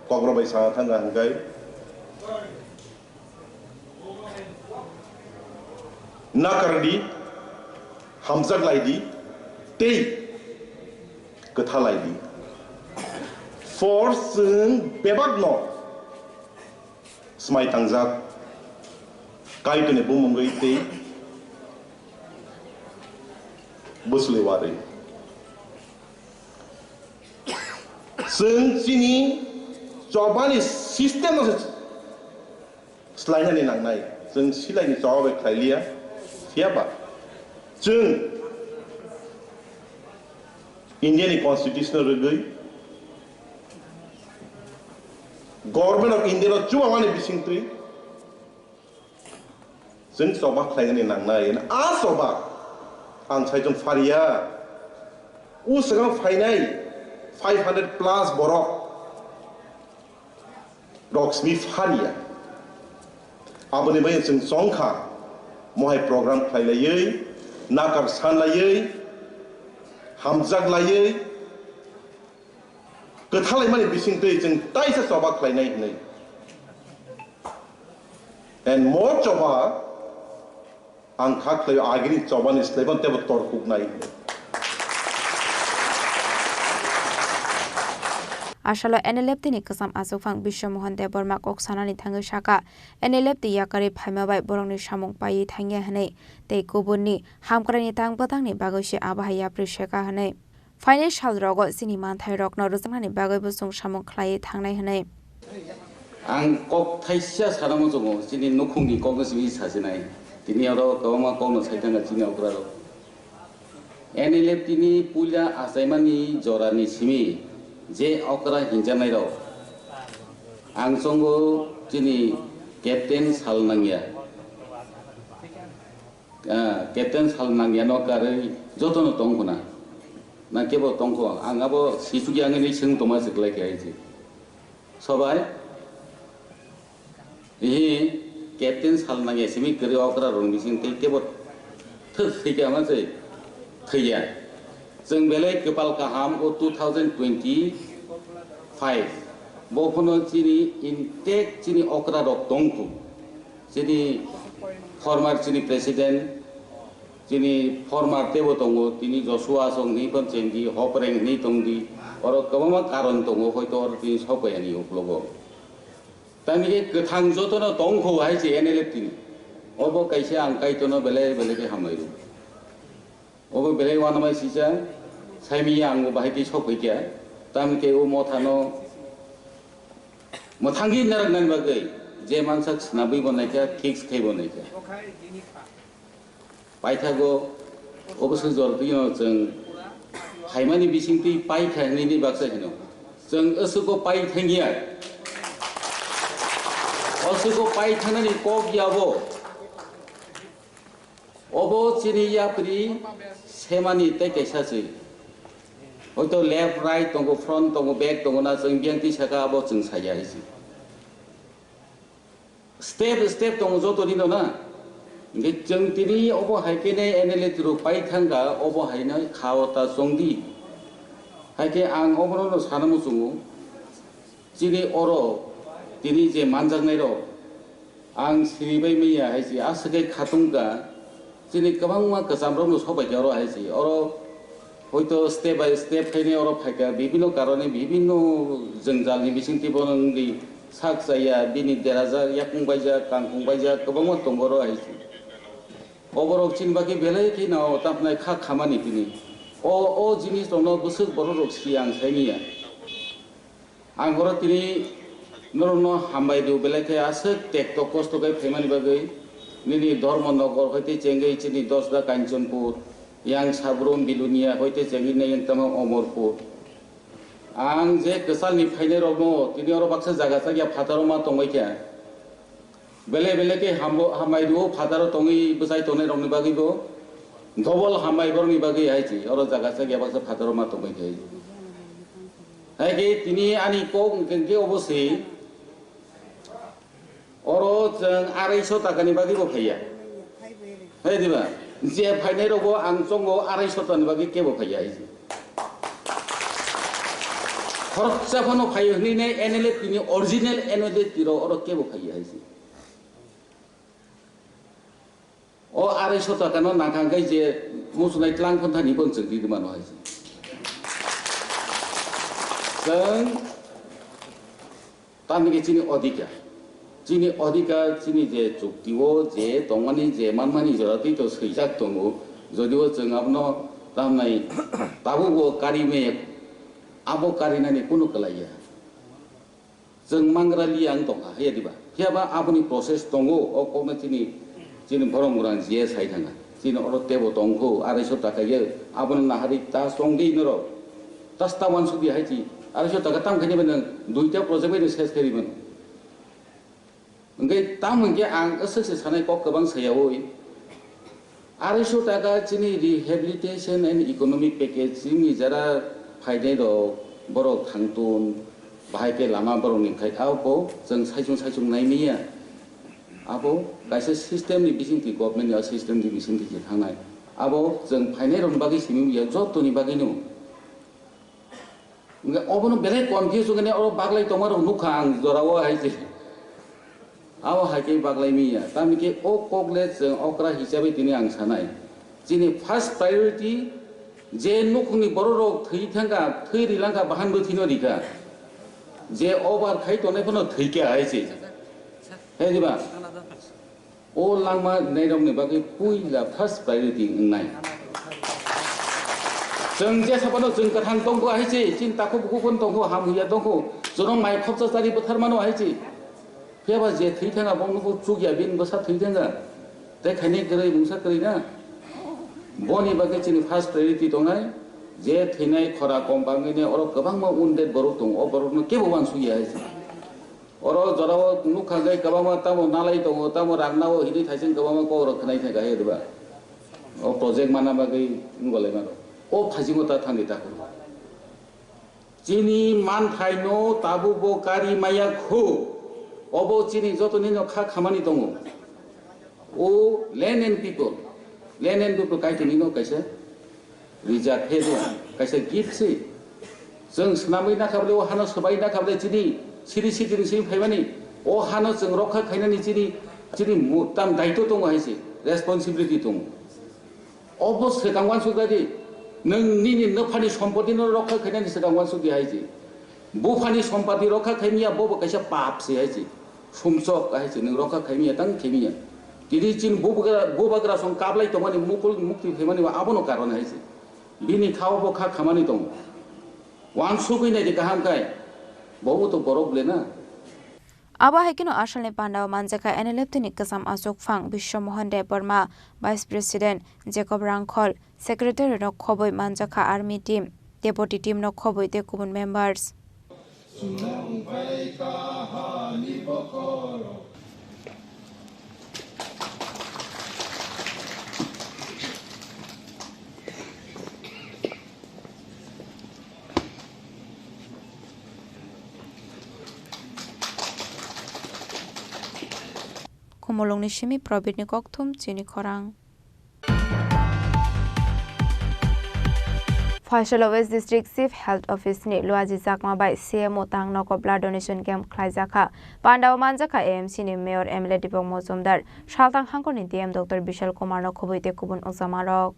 Kokborok bai sana thangkha hwnkhe, nakar di, hamjak lai di, tei kwtha lai di. For chwng bebakno swmai tangjak, Kaitorni bumungwi tei bwswlwi warwi. Chwng chini chobani system no se slainani nangnai. Chwng silaini choba bai khlai liya. Phiyaba chwng India ni constitution no rwgwi, Government of India no chubamani bisingtwi chwng choba khlainani nangnai. A choba ang saichung phariya. O swkang phainai five hundred plus borok rok simi phariya. Aboni bagwi chwng chongkha, mohai program khlailaiwi, nakar sanlaiwi, hamjak laiwi, kwthalaimani bisingtwi chwng taisa choba khlainai hwnwi. And mo choba ang kha khlaio, agini chobani slaiban tebo torkuknai. Asalo N L F T ni kwcham achukphang Biswa Mohan Debbarma kok sanani thangwi saka, N L F T yakarwi phaima bai borokni samung paiwi thangya hwnwi tei kubunni hamkraini tang bwtangni bagwi se abo hai yapri seka hwnwi. Phainai salrogo chini manthairokno rwchapnani bagwibo chwng samung khlaiwi thangnai hwnwi. Ang kok thaisa sana muchungo, chini nukhungni kokno simi sasinai. Tini oro kwbangma kokno sai thangkha chini okrarok. N L F T ni puila achaimani jorani simi je okra hinjanairok, ang chongo chini Captain Salnangya. Ah, Captain Salnangya no karwi jotono tongkhuna. Na kebo tongkho, ang abo sichukya wngwi swng tongma se kwlai khe hai se. Sobai? Ihi Captain Salnangya simi kwrwi okra rong bising tei kebo thwk thwikya ma se thwikya. Chwng belai kwpal kaham o two thousand twenty-five. Bo phano chini intact chini okra rok tongkhu. Chini former chini president, chini former tebo tongo, tini Joshua Asong hinwi phan chengdi, Hopreng hinwi tongdi, oro kwbangma karon tongo, hoito oro tini sokphaiyani uklogo. Tamni khe kwthang jotono tongkho hai se N L F T ni. Obo kaisa ang Kaitorno belai belai khe hambai rw. Obo belai uanamai sisa, saimiya ang bo bahai khe sok phaikha. Tamni khe o mothano mwthangwi narwknani bagwi je mansak swnamwi bo naikha, fix khai bo naikha. Paithago obo se jor twi no chwng phaimani bisingtwi paikha hinwi ni baksa hino. Chwng aswk o pai thangya. Aswk o pai thangnani kok ya bo. Obo chini yapri semani tei kaisa se. Hoito left, right tongo, front tongo, back tongo na chwng biyang twi saka abo chwng saya hai se. Step step tongo joto ni no na. Hingke chwng tini obo hai khe ne N L A tiro pai thangka obo hai no kha o ta chong di. Hai khe ang obono no sana muchungo. Chini oro tini je manjaknai rok ang siri bai manya hai se aswk khe khatung ka. Chini kwbangma kwcham rok no sobai khe oro hai se oro hoito step by step khainai oro phaikha bibinno karone bibinno jwngjal ni bisingtwi bono wngwi sak chaya bini derajak yakung baijak kangkung baijak kwbangma tongo oro hai se. Oborok chini bagwi belai kheno tamhinai kha khamani tini o o jinis rokno bwswk borok rok si ang saimanya. Ang oro tini norokno hambai rw belai khe aswk tekto kosto khe phaimani bagwi nini Dharmanagar hoite chengwi chini Dosda Kanchanpur, yang Sabrum Bilonia hoite chengwi nai yang tamo Omorpur. Ang je kwchalni phainai rokno tini oro baksa jaga chakya phataro ma tongbai kha. Belai belai khe hambo hambai rw phataro tongwi bwchai tongnai rokni bagwi bo double hambai borokni bagwi hai se oro jaga chakya baksa phataro ma tongbai khe. Hai khe tini ani kok hwnkhe khe obo se oro chwng arai so taka ni bagwi bo phaiya. Hai diba? Je phainai rok bo ang chongo arai so taka ni bagwi kebo phaiya hai se. Khoroksa phano phai hwnwi nai N L F T ni original N L F T rok oro kebo phaiya hai se. O arai so taka no nangkha hwnkhe je muchunai tlang phonthani bo chwng ri mano hai se. Chwng tamni khe chini odhikar, chini odhikar chini je chukti o je tongmani je manmani jora twi to swijak tongo, jodi o chwng abono tamnai tabuk bo kari me abo karinani kunu kwlaiya. Chwng mangra li ang tongkha, haya diba? Phiya ba aboni process tongo, o kokno chini, chini borok murang G S hai thanga. Chini oro tebo tongkho, arai so taka ye, abono nahari ta chong di norok. Tas ta wansuk di hai chi, arai so taka tam khaini bano, duita project bai ses khaini bano. Hingke tam hingke ang aswk se sanai kok kwbang sayawi. Arai so taka chini rehabilitation and economic package chini jara phainai rok borok thangtun bahai khe lama borok ni khai abo chwng saichung saichung nai manya abo kaisa system ni bisingtwi government ni o system ni bisingtwi se thangnai abo chwng phainai rok ni bagwi simi ya joto ni bagwi no. Hingke obono belai confuse wngkhe oro baglai tongmarok nukha ang jorao hai se. Abo hai khe baglai manya. Tamni khe o kok le chwng okra hisabai tini ang sanai. Chini first priority je nukhungni borok rok thwi thangkha, thwi rilangkha, bahan bwthwino rikha. Je over khai tongnai phano thwikha hai se. Hai diba? O langma nairokni bagwi puila first priority wngnai. Chwng jesa phano chwng kwthang tongkho hai se, chini takhuk bukhuk phano tongkho, ham huya tongkho, chwngno mai khopsa chari bwthar mano hai se. Phiya ba je thwi thangkha, bo nukgo chukya, bini bwsa thwi thangkha. Tei khaini kwrwi, mungsa kwrwi na. Boni bagwi chini first priority tongnai, je thwinai khora kom bangwini oro kwbangma wounded borok tongo, o borokno kebo uansukya hai se. Oro jorao nukha hwnkhe kwbangma tamo nalai tongo, tamo rang nao hinwi thaising kwbangma kok rok khwnai thangkha hai diba? O project mana bagwi wngolai mano. O phaisingbo ta thangwi ta khoro. Chini manthaino tabukbo kari maya kho. Obo chini jotonino kha khamani tongo. O land and people, land and people Kaitornino kaisa rijak khe do, kaisa gift se. Chwng swnamwi nakha bole, o hano swbai nakha bole, chini siri sitini simi phaimani, o hano chwng rokha khainani chini, chini mu-, tam daito tongo hai se, responsibility tongo. Obo swkang uansuk di, nwng nini nwphani sompotino rokha khainani swkang uansuk di hai se. Buphani sompoti rokha khaimya, bobo kaisa pap se hai se. Sumsok hai se nwng rokha khaimiya tang khaimiya. Tini chin bubagra, bubagra song kablai tongmani mukul mukti phaimani abono karon hai se. Bini khao bo kha khamani tong. Wansugwi naidi kaham khai. Bobo to borok le na. Abo hai kheno asalni pandao manjakha N L F T ni kwcham achukphang Biswa Mohan Debbarma, Vice President Jacob Rangkhol, Secretary rok khobwi manjakha Army team, Deputy team no khobwi tei kubun members. Khumulwngni simi Probitni kokthum chini khorang. Phaisalo West District Chief Health Office ni Luaji Chakma bai C M O tang nogo blood donation camp khlaijakha. Pandao manjakha A M C ni Mayor M L A Deepak Mojumdar, Saltang Hangkor ni D M Doctor Bishal Kumar no khobwi tei kubun wngjamarok.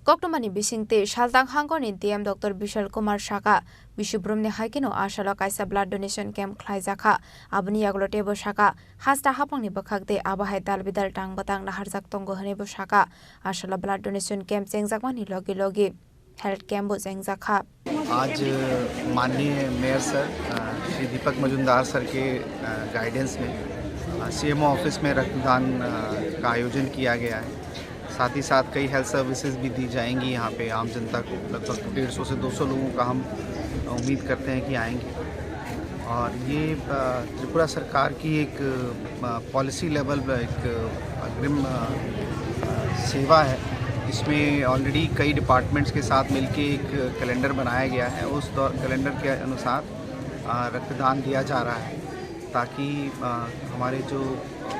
Koktwmani bisingtwi Saltang Hangkor ni D M Doctor Bishal Kumar saka, Bisubrum ni hai kheno asalo kaisa blood donation camp khlaijakha. Aboni yagulo teibo saka, hasta hapang ni bwkhak tei abo hai dal bidal tang bwtang naharjak tongo hwnwi bo saka. Asalo blood donation camp chengjakmani logi logi health camp bo chengjakha. आज माननीय mayor sir, अ, श्री दीपक मजुमदार सर के, अ, गाइडेंस में, अ, CMO office में रक्तदान, अ, का आयोजन किया गया है। साथ ही साथ कई हेल्थ सर्विसेज भी दी जाएंगी यहाँ पे आम जनता को। लगभग डेढ़ सौ से दो सौ लोगों का हम उम्मीद करते हैं कि आएंगे। और ये, अ, त्रिपुरा सरकार की एक, अ, पॉलिसी लेवल पर एक अग्रिम, अ, सेवा है। इसमें ऑलरेडी कई डिपार्टमेंट्स के साथ मिलके एक कैलेंडर बनाया गया है। उस दौ-, कैलेंडर के अनुसार, अ, रक्तदान दिया जा रहा है, ताकि, अ, हमारे जो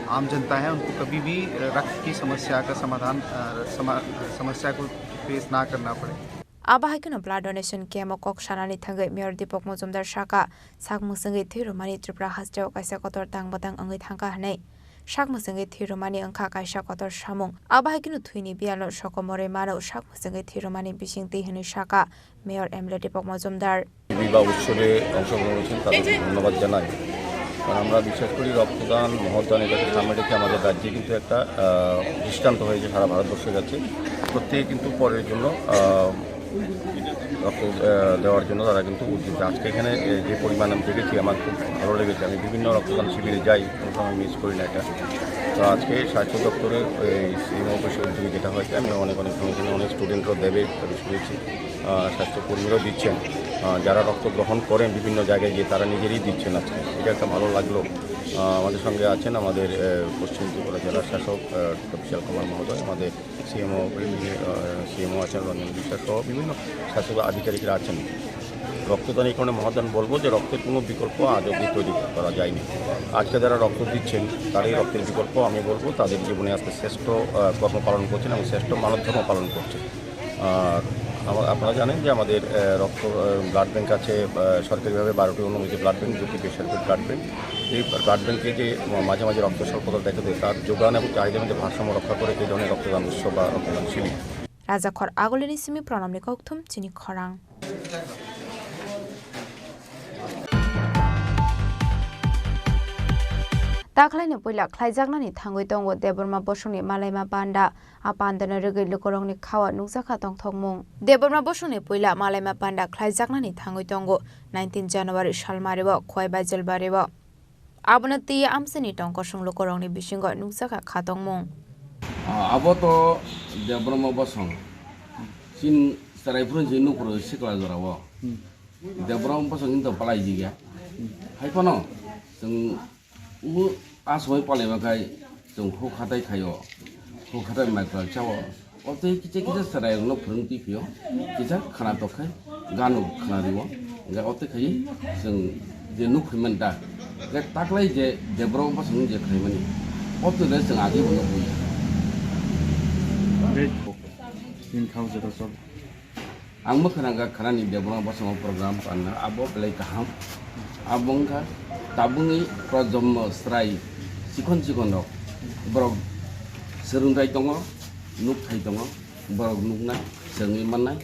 आम जनता है, उनको कभी भी रक्त की समस्या का समाधान, अ, समा-, समस्या को फेस ना करना पड़े। Abo hai kheno blood donation camp o kok sanani thangwi Mayor Deepak Mojumdar saka, sak mwswngwi thwi rwmani Tripura hasteo kaisa kotor tang bwtang wngwi thangkha hwnwi. Sak mwswngwi thwi rwmani wngkha kaisa kotor samung. Abo hai kheno thwini biyalno sokomorwi mano sak mwswngwi thwi rwmani bisingtwi hwnwi saka Mayor M L A Deepak Mojumdar. বিবাহ উৎসবে অংশগ্রহণ করেছেন, তাদেরকে ধন্যবাদ জানাই। কারণ আমরা বিশ্বাস করি রক্তদান, মহৎদান এটাকে সামনে রেখে আমাদের রাজ্যে কিন্তু একটা, আহ, দৃষ্টান্ত হয়েছে সারা ভারতবর্ষের কাছে। প্রত্যেকে কিন্তু পরের জন্য, আহ, রক্ত, আহ, দেওয়ার জন্য তারা কিন্তু উদ্যোগী। আজকে এখানে, এ, যে পরিমাণ আমি দেখেছি, আমার খুব ভালো লেগেছে। আমি বিভিন্ন রক্তদান শিবিরে যাই, কোনো সময় মিস করি না এটা। তো আজকে স্বাস্থ্য দপ্তরের এই সিএমও অফিসের উদ্যোগে যেটা হয়েছে, আমি অনেক অনেক, অনেক, অনেক স্টুডেন্টরাও দেবে, আমি শুনেছি। আহ, স্বাস্থ্যকর্মীরাও দিচ্ছেন। আহ, যারা রক্ত গ্রহণ করেন বিভিন্ন জায়গায় গিয়ে, তারা নিজেরাই দিচ্ছেন আজকে। এটা একটা ভালো লাগলো। আহ, আমাদের সঙ্গে আছেন আমাদের, আহ, পশ্চিম ত্রিপুরা জেলার শাসক, আহ, ডক্টর বিশাল কুমার মহোদয়, আমাদের সিএমও, আহ, সিএমও আছেন রঞ্জন বিশ্বাস সহ বিভিন্ন স্বাস্থ্য আধিকারিকরা আছেন। রক্তদান এই কারণে মহাদান বলবো যে রক্তের কোনো বিকল্প আজ অবধি তৈরি করা যায়নি। আজকে যারা রক্ত দিচ্ছেন, তার এই রক্তের বিকল্প আমি বলবো তাদের জীবনে আজকে শ্রেষ্ঠ, আহ, কর্ম পালন করছেন এবং শ্রেষ্ঠ মানব ধর্ম পালন করছেন। আর আমা-, আপনারা জানেন যে আমাদের, আহ, রক্ত, আহ, ব্লাড ব্যাংক আছে, আহ, সরকারিভাবে বারোটি অনুমোদিত ব্লাড ব্যাংক, দুটি বেসরকারি ব্লাড ব্যাংক। এই ব্লাড ব্যাংকে যে মাঝে মাঝে রক্ত স্বল্পতা দেখা দেয়, তার যোগান এবং চাহিদার মধ্যে ভারসাম্য রক্ষা করে এই ধরনের রক্তদান উৎসব বা রক্তদান শিবির। Rajakhor Agulini simi Pranamni kokthum chini khorang. Takhlaini puila khlaijaknani thangwi tongo Debbarma bosongni malaima panda. A pandano rwgwi lukurokni khao nukjakha tongthokmung. Debbarma bosongni puila malaima panda khlaijaknani thangwi tongo nineteen January salmario Khowai Baijalbario. Abono twiwi amchaini tongkosong lukurokni bisingo nukjakha kha tongmung. Ah, abo to Debbarma bosong. Chin chwrai phuru je nukhoro sikla jorao. Hmm. Debbarma bosong hinto palai diya. Hmm. Hai phano chwng u a somoi palaima khai chwng huk hatai khaio. Huk hatai mai kwlal chao. O tei kisa kisa chwrairokno phwrwng twi phio, kisa khwna tok khai gano khwna rwo, hwnkhe o tei khai chwng je nuk phai man da, hwnkhe taklai je Debbarma bosong je khlaimani, o twi le chwng agwi bo nuk phai. Tei nini khao jora chol. Ang mwkhwrang kha khwnani Debbarma bosongo program panna abo belai kaham. Abo wngkha tabukni projommo chwrai chikon chikon rok, borok swrwngthai tongo, nukthai tongo, borok nuknai, swrwngwi mannai,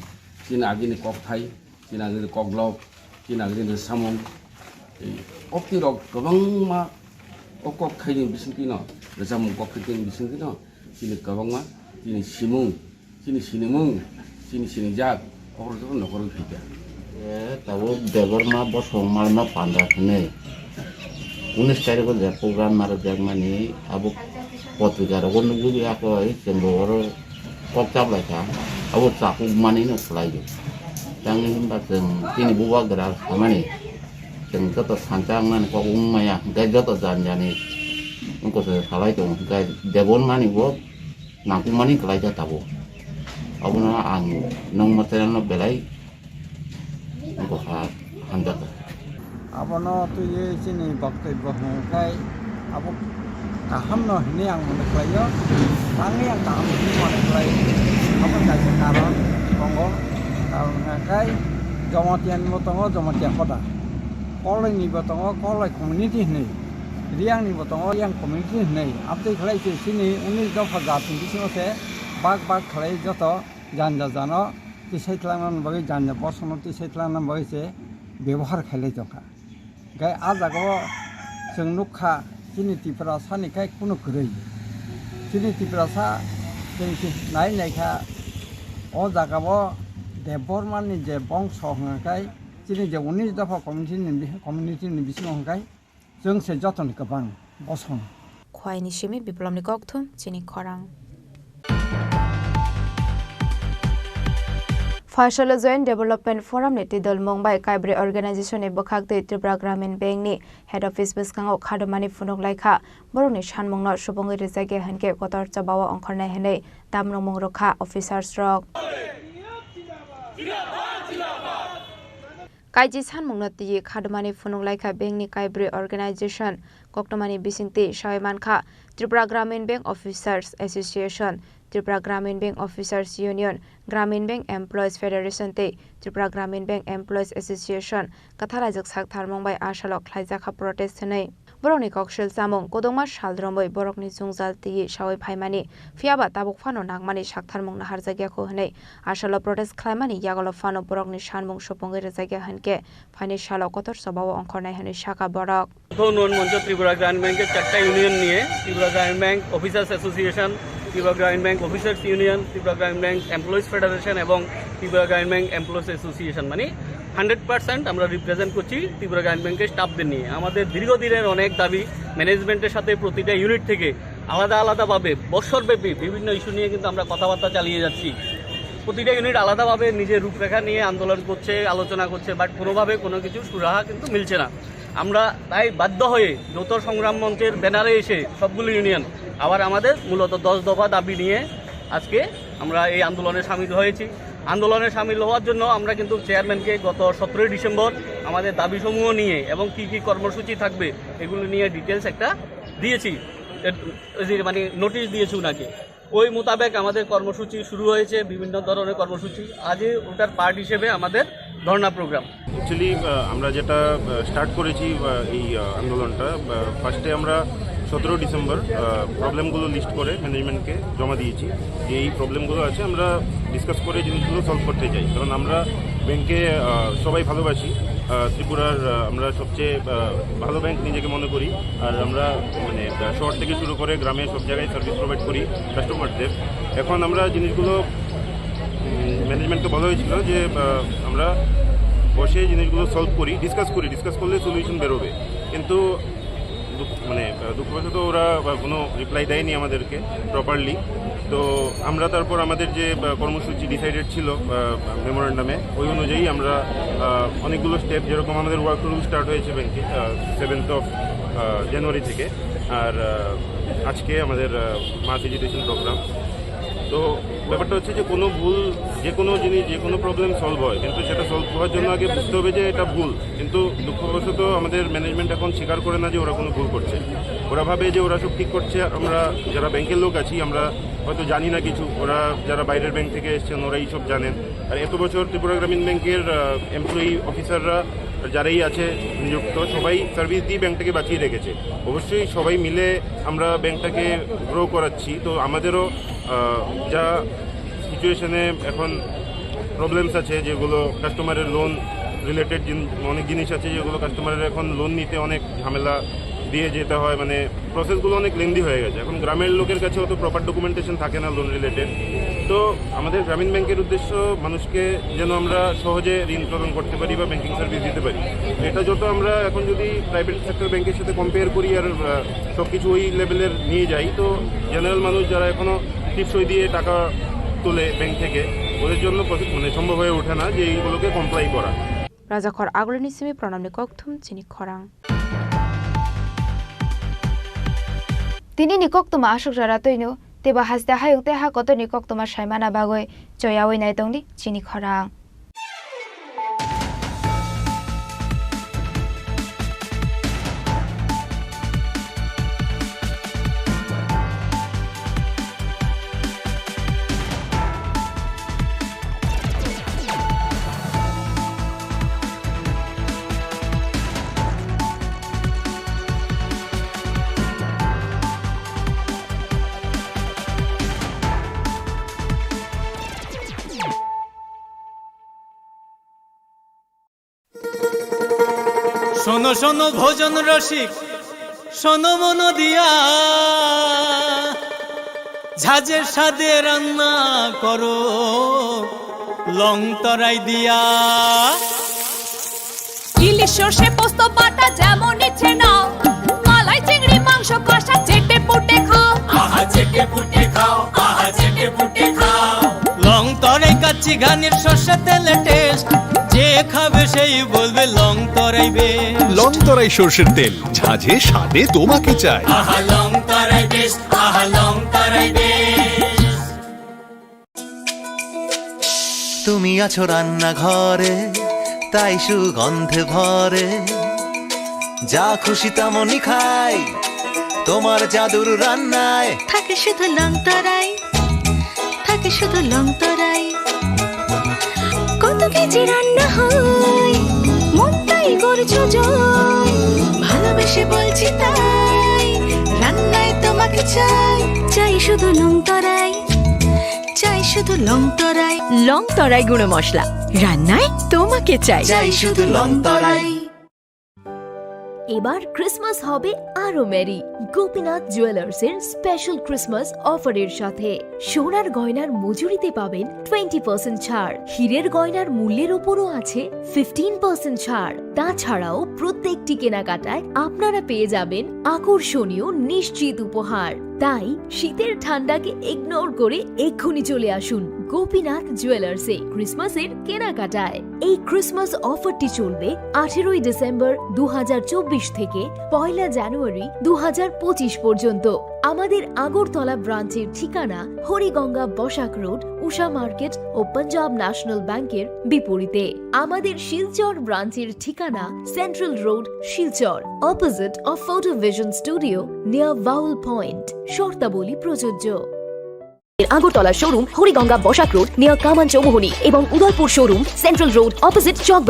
chini agini kokthai, chini agini koklop, chini agini samung, Okti rok kwbangma o kok khaini bisingtwi no, rwchapmung kok khaini bisingtwi no, chini kwbangma chini simung, chini sinimung, chini sinijak, okrok joto nokhorwi phaikha. E, tabuk Debbarma bosong malma panda hwnwi unis tarikho je program narwkjakmani abo potrika rogo nukjagwi ako hai chwngbo oro kok chaplaikha, abo chakuk manwino khlaio. Tangwi hwnba chwng chini bubagra samani chwng joto thansa wngnani kok wngmaya, hwnkhe joto janjani wngkha se salai tongo, hwnkhe Debbarmani bo nangkukmani kwlaijak tabuk. Abono ang nokma channel no belai wngkha hamjakha. Abono twiwi chini boktobbo hwnkhai abo kaham no hinwi ang mone khlaio, tangwi ang kaham hinwi mone khlai. Abo kaisa karon tongo, karon hwnkhai Jamatia ni bo tongo, Jamatia hoda, Koloi ni bo tongo, Koloi community hinwi, Riyang ni bo tongo, Riyang community hinwi. Abtwi khlai se chini unis dopha jat ni bisingo se bak bak khlai joto janja jano tisai tlangnani bagwi, janja bosongno tisai tlangnani bagwi se bebohar khailai tongkha. Gai ah jagao chwng nukha chini Tiprasani khai kunu kwrwi. Chini Tiprasa chwng se nai naikha o jagao Debbarmani je bongso hwnkhai chini je unis dopha community ni, community ni bisingo hwnkhai chwng se jotoni kwbang bosong. Khwaini simi Biplomni kokthum chini khorang. Phaisalo Joint Development Forum ni tidolmung bai kaibrwi organization ni bwkhak twi Tripura Gramin Bank ni head office bwskango khadumani phunuk laikha. Borokni sanmungno supungwi rwjakya hinkhe kotor chobao ongkhornai hwnwi tamrwngmung rwkha officers rok. Kaiji sanmungno twiwi khadumani phunuk laikha bank ni kaibrwi organization, koktwmani bisingtwi sawi mankha Tripura Gramin Bank Officers Association, Tripura Gramin Bank Officers Union, Gramin Bank Employees Federation tei Tripura Gramin Bank Employees Association. Kwthar rajwk sak tharmung bai asalo khlaijakha protest hwnwi. Borokni kok selchamung, kwdwngma sal romwi borokni jwngjal twiwi sawi phaimani, phiyaba tabuk phano nangmani saktharmung naharjakya kho hwnwi asalo protest khlaimani yagulo phano borokni sanmung supungwi rwjakya hinkhe phaini salo kotor chobao ongkhornai hwnwi sakha borok. প্রথম উন্নয়ন মঞ্চ ত্রিপুরা গ্রামীণ ব্যাংকের চারটা ইউনিয়ন নিয়ে ত্রিপুরা গ্রামীণ bank officers association, Tripura গ্রামীণ bank officers union, Tripura গ্রামীণ ব্যাংক এমপ্লয়িজ ফেডারেশন এবং ত্রিপুরা গ্রামীণ ব্যাংক এমপ্লয়িজ অ্যাসোসিয়েশন, মানে হান্ড্রেড পার্সেন্ট আমরা রিপ্রেজেন্ট করছি ত্রিপুরা গ্রামীণ ব্যাংকের স্টাফদের নিয়ে। আমাদের দীর্ঘদিনের অনেক দাবি, ম্যানেজমেন্টের সাথে প্রতিটা ইউনিট থেকে আলাদা আলাদাভাবে বৎসরব্যাপী বিভিন্ন ইস্যু নিয়ে কিন্তু আমরা কথাবার্তা চালিয়ে যাচ্ছি। প্রতিটা ইউনিট আলাদাভাবে নিজের রূপরেখা নিয়ে আন্দোলন করছে, আলোচনা করছে, বাট কোনোভাবে কোনো কিছু সুরাহা কিন্তু মিলছে না। আমরা তাই বাধ্য হয়ে যৌথ সংগ্রাম মঞ্চের ব্যানারে এসে সবগুলো ইউনিয়ন আবার আমাদের মূলত দশ দফা দাবি নিয়ে আজকে আমরা এই আন্দোলনে সামিল হয়েছি। আন্দোলনে সামিল হওয়ার জন্য আমরা কিন্তু চেয়ারম্যানকে গত সতেরোই ডিসেম্বর আমাদের দাবিসমূহ নিয়ে এবং কি কি কর্মসূচি থাকবে এগুলো নিয়ে ডিটেলস একটা দিয়েছি, এর, ওই যে মানে নোটিশ দিয়েছি ওনাকে। ওই মোতাবেক আমাদের কর্মসূচি শুরু হয়েছে, বিভিন্ন ধরনের কর্মসূচি। আজই ওটার পার্ট হিসেবে আমাদের ধর্ণা প্রোগ্রাম। অ্যাকচুয়ালি আমরা যেটা স্টার্ট করেছি আহ, এই আহ, আন্দোলনটা, ফার্স্টে আমরা সতেরো ডিসেম্বর প্রবলেমগুলো লিস্ট করে ম্যানেজমেন্টকে জমা দিয়েছি, যে এই প্রবলেমগুলো আছে আমরা ডিসকাস করে জিনিসগুলো সলভ করতে চাই। কারণ আমরা ব্যাংকে আহ, সবাই ভালোবাসি, আহ, ত্রিপুরার আহ, আমরা সবচেয়ে আহ, ভালো ব্যাংক নিজেকে মনে করি। আর আমরা মানে আহ, শহর থেকে শুরু করে গ্রামে সব জায়গায় সার্ভিস প্রোভাইড করি কাস্টমারদের। এখন আমরা জিনিসগুলো ম্যানেজমেন্টকে বলা হয়েছিল যে আহ, আমরা বসে জিনিসগুলো সলভ করি, ডিসকাস করি, ডিসকাস করলে সলিউশন বেরোবে। কিন্তু দুঃখ- মানে আহ, দুঃখবশত ওরা আহ, কোনো রিপ্লাই দেয়নি আমাদেরকে প্রপারলি। তো আমরা তারপর আমাদের যে আহ, কর্মসূচি ডিসাইডেড ছিল মেমোরেন্ডামে, ওই অনুযায়ী আমরা আহ, অনেকগুলো স্টেপ, যেরকম আমাদের ওয়ার্ক রুল স্টার্ট হয়েছে ব্যাংকে সেভেন্থ অফ জানুয়ারি থেকে, আর আহ, আজকে আমাদের মাস এজিটেশন প্রোগ্রাম। তো ব্যাপারটা হচ্ছে যে কোনো ভুল, যে কোনো জিনিস, যে কোনো প্রবলেম সলভ হয়, কিন্তু সেটা সলভ হওয়ার জন্য আগে বুঝতে হবে যে এটা ভুল। কিন্তু দুঃখবশত আমাদের ম্যানেজমেন্ট এখন স্বীকার করে না যে ওরা কোনো ভুল করছে। ওরা ভাবে যে ওরা সব ঠিক করছে, আর আমরা যারা ব্যাংকের লোক আছি, আমরা হয়তো জানি না কিছু। ওরা যারা বাইরের ব্যাংক থেকে এসছেন, ওরা এইসব জানেন। আর এত বছর ত্রিপুরা গ্রামীণ ব্যাংকের এমপ্লয়ি অফিসাররা যারাই আছে নিযুক্ত, সবাই সার্ভিস দিয়ে ব্যাংকটাকে বাঁচিয়ে রেখেছে। অবশ্যই সবাই মিলে আমরা ব্যাংকটাকে গ্রো করাচ্ছি। তো আমাদেরও আহ, যা সিচুয়েশনে এখন প্রবলেমস আছে, যেগুলো কাস্টমারের লোন রিলেটেড অনেক জিনিস আছে যেগুলো কাস্টমারের এখন লোন নিতে অনেক ঝামেলা দিয়ে যেতে হয়, মানে প্রসেসগুলো অনেক লেন্দি হয়ে গেছে। এখন গ্রামের লোকের কাছে অত প্রপার ডকুমেন্টেশন থাকে না লোন রিলেটেড। তো আমাদের গ্রামীণ ব্যাংকের উদ্দেশ্য মানুষকে যেন আমরা সহজে ঋণ প্রদান করতে পারি বা ব্যাংকিং সার্ভিস দিতে পারি। এটা যত আমরা এখন যদি প্রাইভেট সেক্টর ব্যাংকের সাথে কম্পেয়ার করি আর সব কিছু ওই লেভেলের নিয়ে যাই, তো জেনারেল মানুষ যারা এখনও টিপসই দিয়ে টাকা তোলে ব্যাংক থেকে, ওদের জন্য প্রসেস মানে সম্ভব হয়ে ওঠে না যে এইগুলোকে কমপ্লাই করা। Rajakhor Agulini simi pranamni kokthum chini khorang. Tini ni koktwma aswk jora twino, teibo haste hayung tei ha kotorni koktwma saimana bagwi choyawi nai tongdi chini khorang. শোনো শোনো ভোজন রসিক, শোনো মন দিয়া, ঝাঁঝের স্বাদে রান্না করো লং তরাই দিয়া। ইলিশ সর্ষে পোস্ত বাটা যেমন ইচ্ছে নাও, মালাই চিংড়ি মাংস কষা চেটে পুটে খাও। আহা চেটে পুটে খাও, আহা চেটে পুটে খাও। লং তরাই কাচ্চি ঘানির সর্ষে তেলে টেস্ট, যে খাবে সেই বলবে লং তরাই বেস্ট। লং তরাই সর্ষের তেল, ঝাঁঝে স্বাদে তোমাকে চাই। আহা লং তরাই বেস্ট, আহা লং তরাই বেস্ট। তুমি আছো রান্নাঘরে, তাই সুগন্ধে ভরে। যা খুশি তেমনই খাই, তোমার জাদুর রান্নায়। থাকে শুধু লং তরাই, থাকে শুধু লং তরাই। কত কেজি রান্না হয়, মনটাই করছো জয়। ভালোবেসে বলছি তাই, রান্নায় তোমাকে চাই। চাই শুধু লং তরাই, চাই শুধু লং তরাই। লং তরাই গুঁড়ো মশলা, রান্নায় তোমাকে চাই। চাই শুধু লং তরাই। এবার ক্রিসমাস হবে আরো মেরি গোপীনাথ জুয়েলার্স এর স্পেশাল ক্রিসমাস অফারের সাথে। সোনার গয়নার মজুরিতে পাবেন টোয়েন্টি পার্সেন্ট ছাড়, হীরের গয়নার মূল্যের ওপরও আছে ফিফটিন পার্সেন্ট ছাড়। তাছাড়াও প্রত্যেকটি কেনাকাটায় আপনারা পেয়ে যাবেন আকর্ষণীয় নিশ্চিত উপহার। তাই শীতের ঠান্ডাকে ইগনোর করে এক্ষুনি চলে আসুন গোপীনাথ জুয়েলার্সে ক্রিসমাসের কেনাকাটায়। এই ক্রিসমাস অফারটি চলবে আঠেরোই ডিসেম্বর দু হাজার চব্বিশ থেকে পয়লা জানুয়ারি দু হাজার পঁচিশ পর্যন্ত। আমাদের আগরতলা ব্রাঞ্চের ঠিকানা হরিগঙ্গা বসাক রোড, উষা মার্কেট ও পাঞ্জাব ন্যাশনাল ব্যাংকের বিপরীতে। আমাদের শিলচর ব্রাঞ্চের ঠিকানা central road, Silchar, opposite of photo vision studio, near Bhaul point. শর্তাবলী প্রযোজ্য। Agartala showroom Hariganga Basak road, near Kaman Chowmuhani এবং Udaipur showroom central road, opposite চক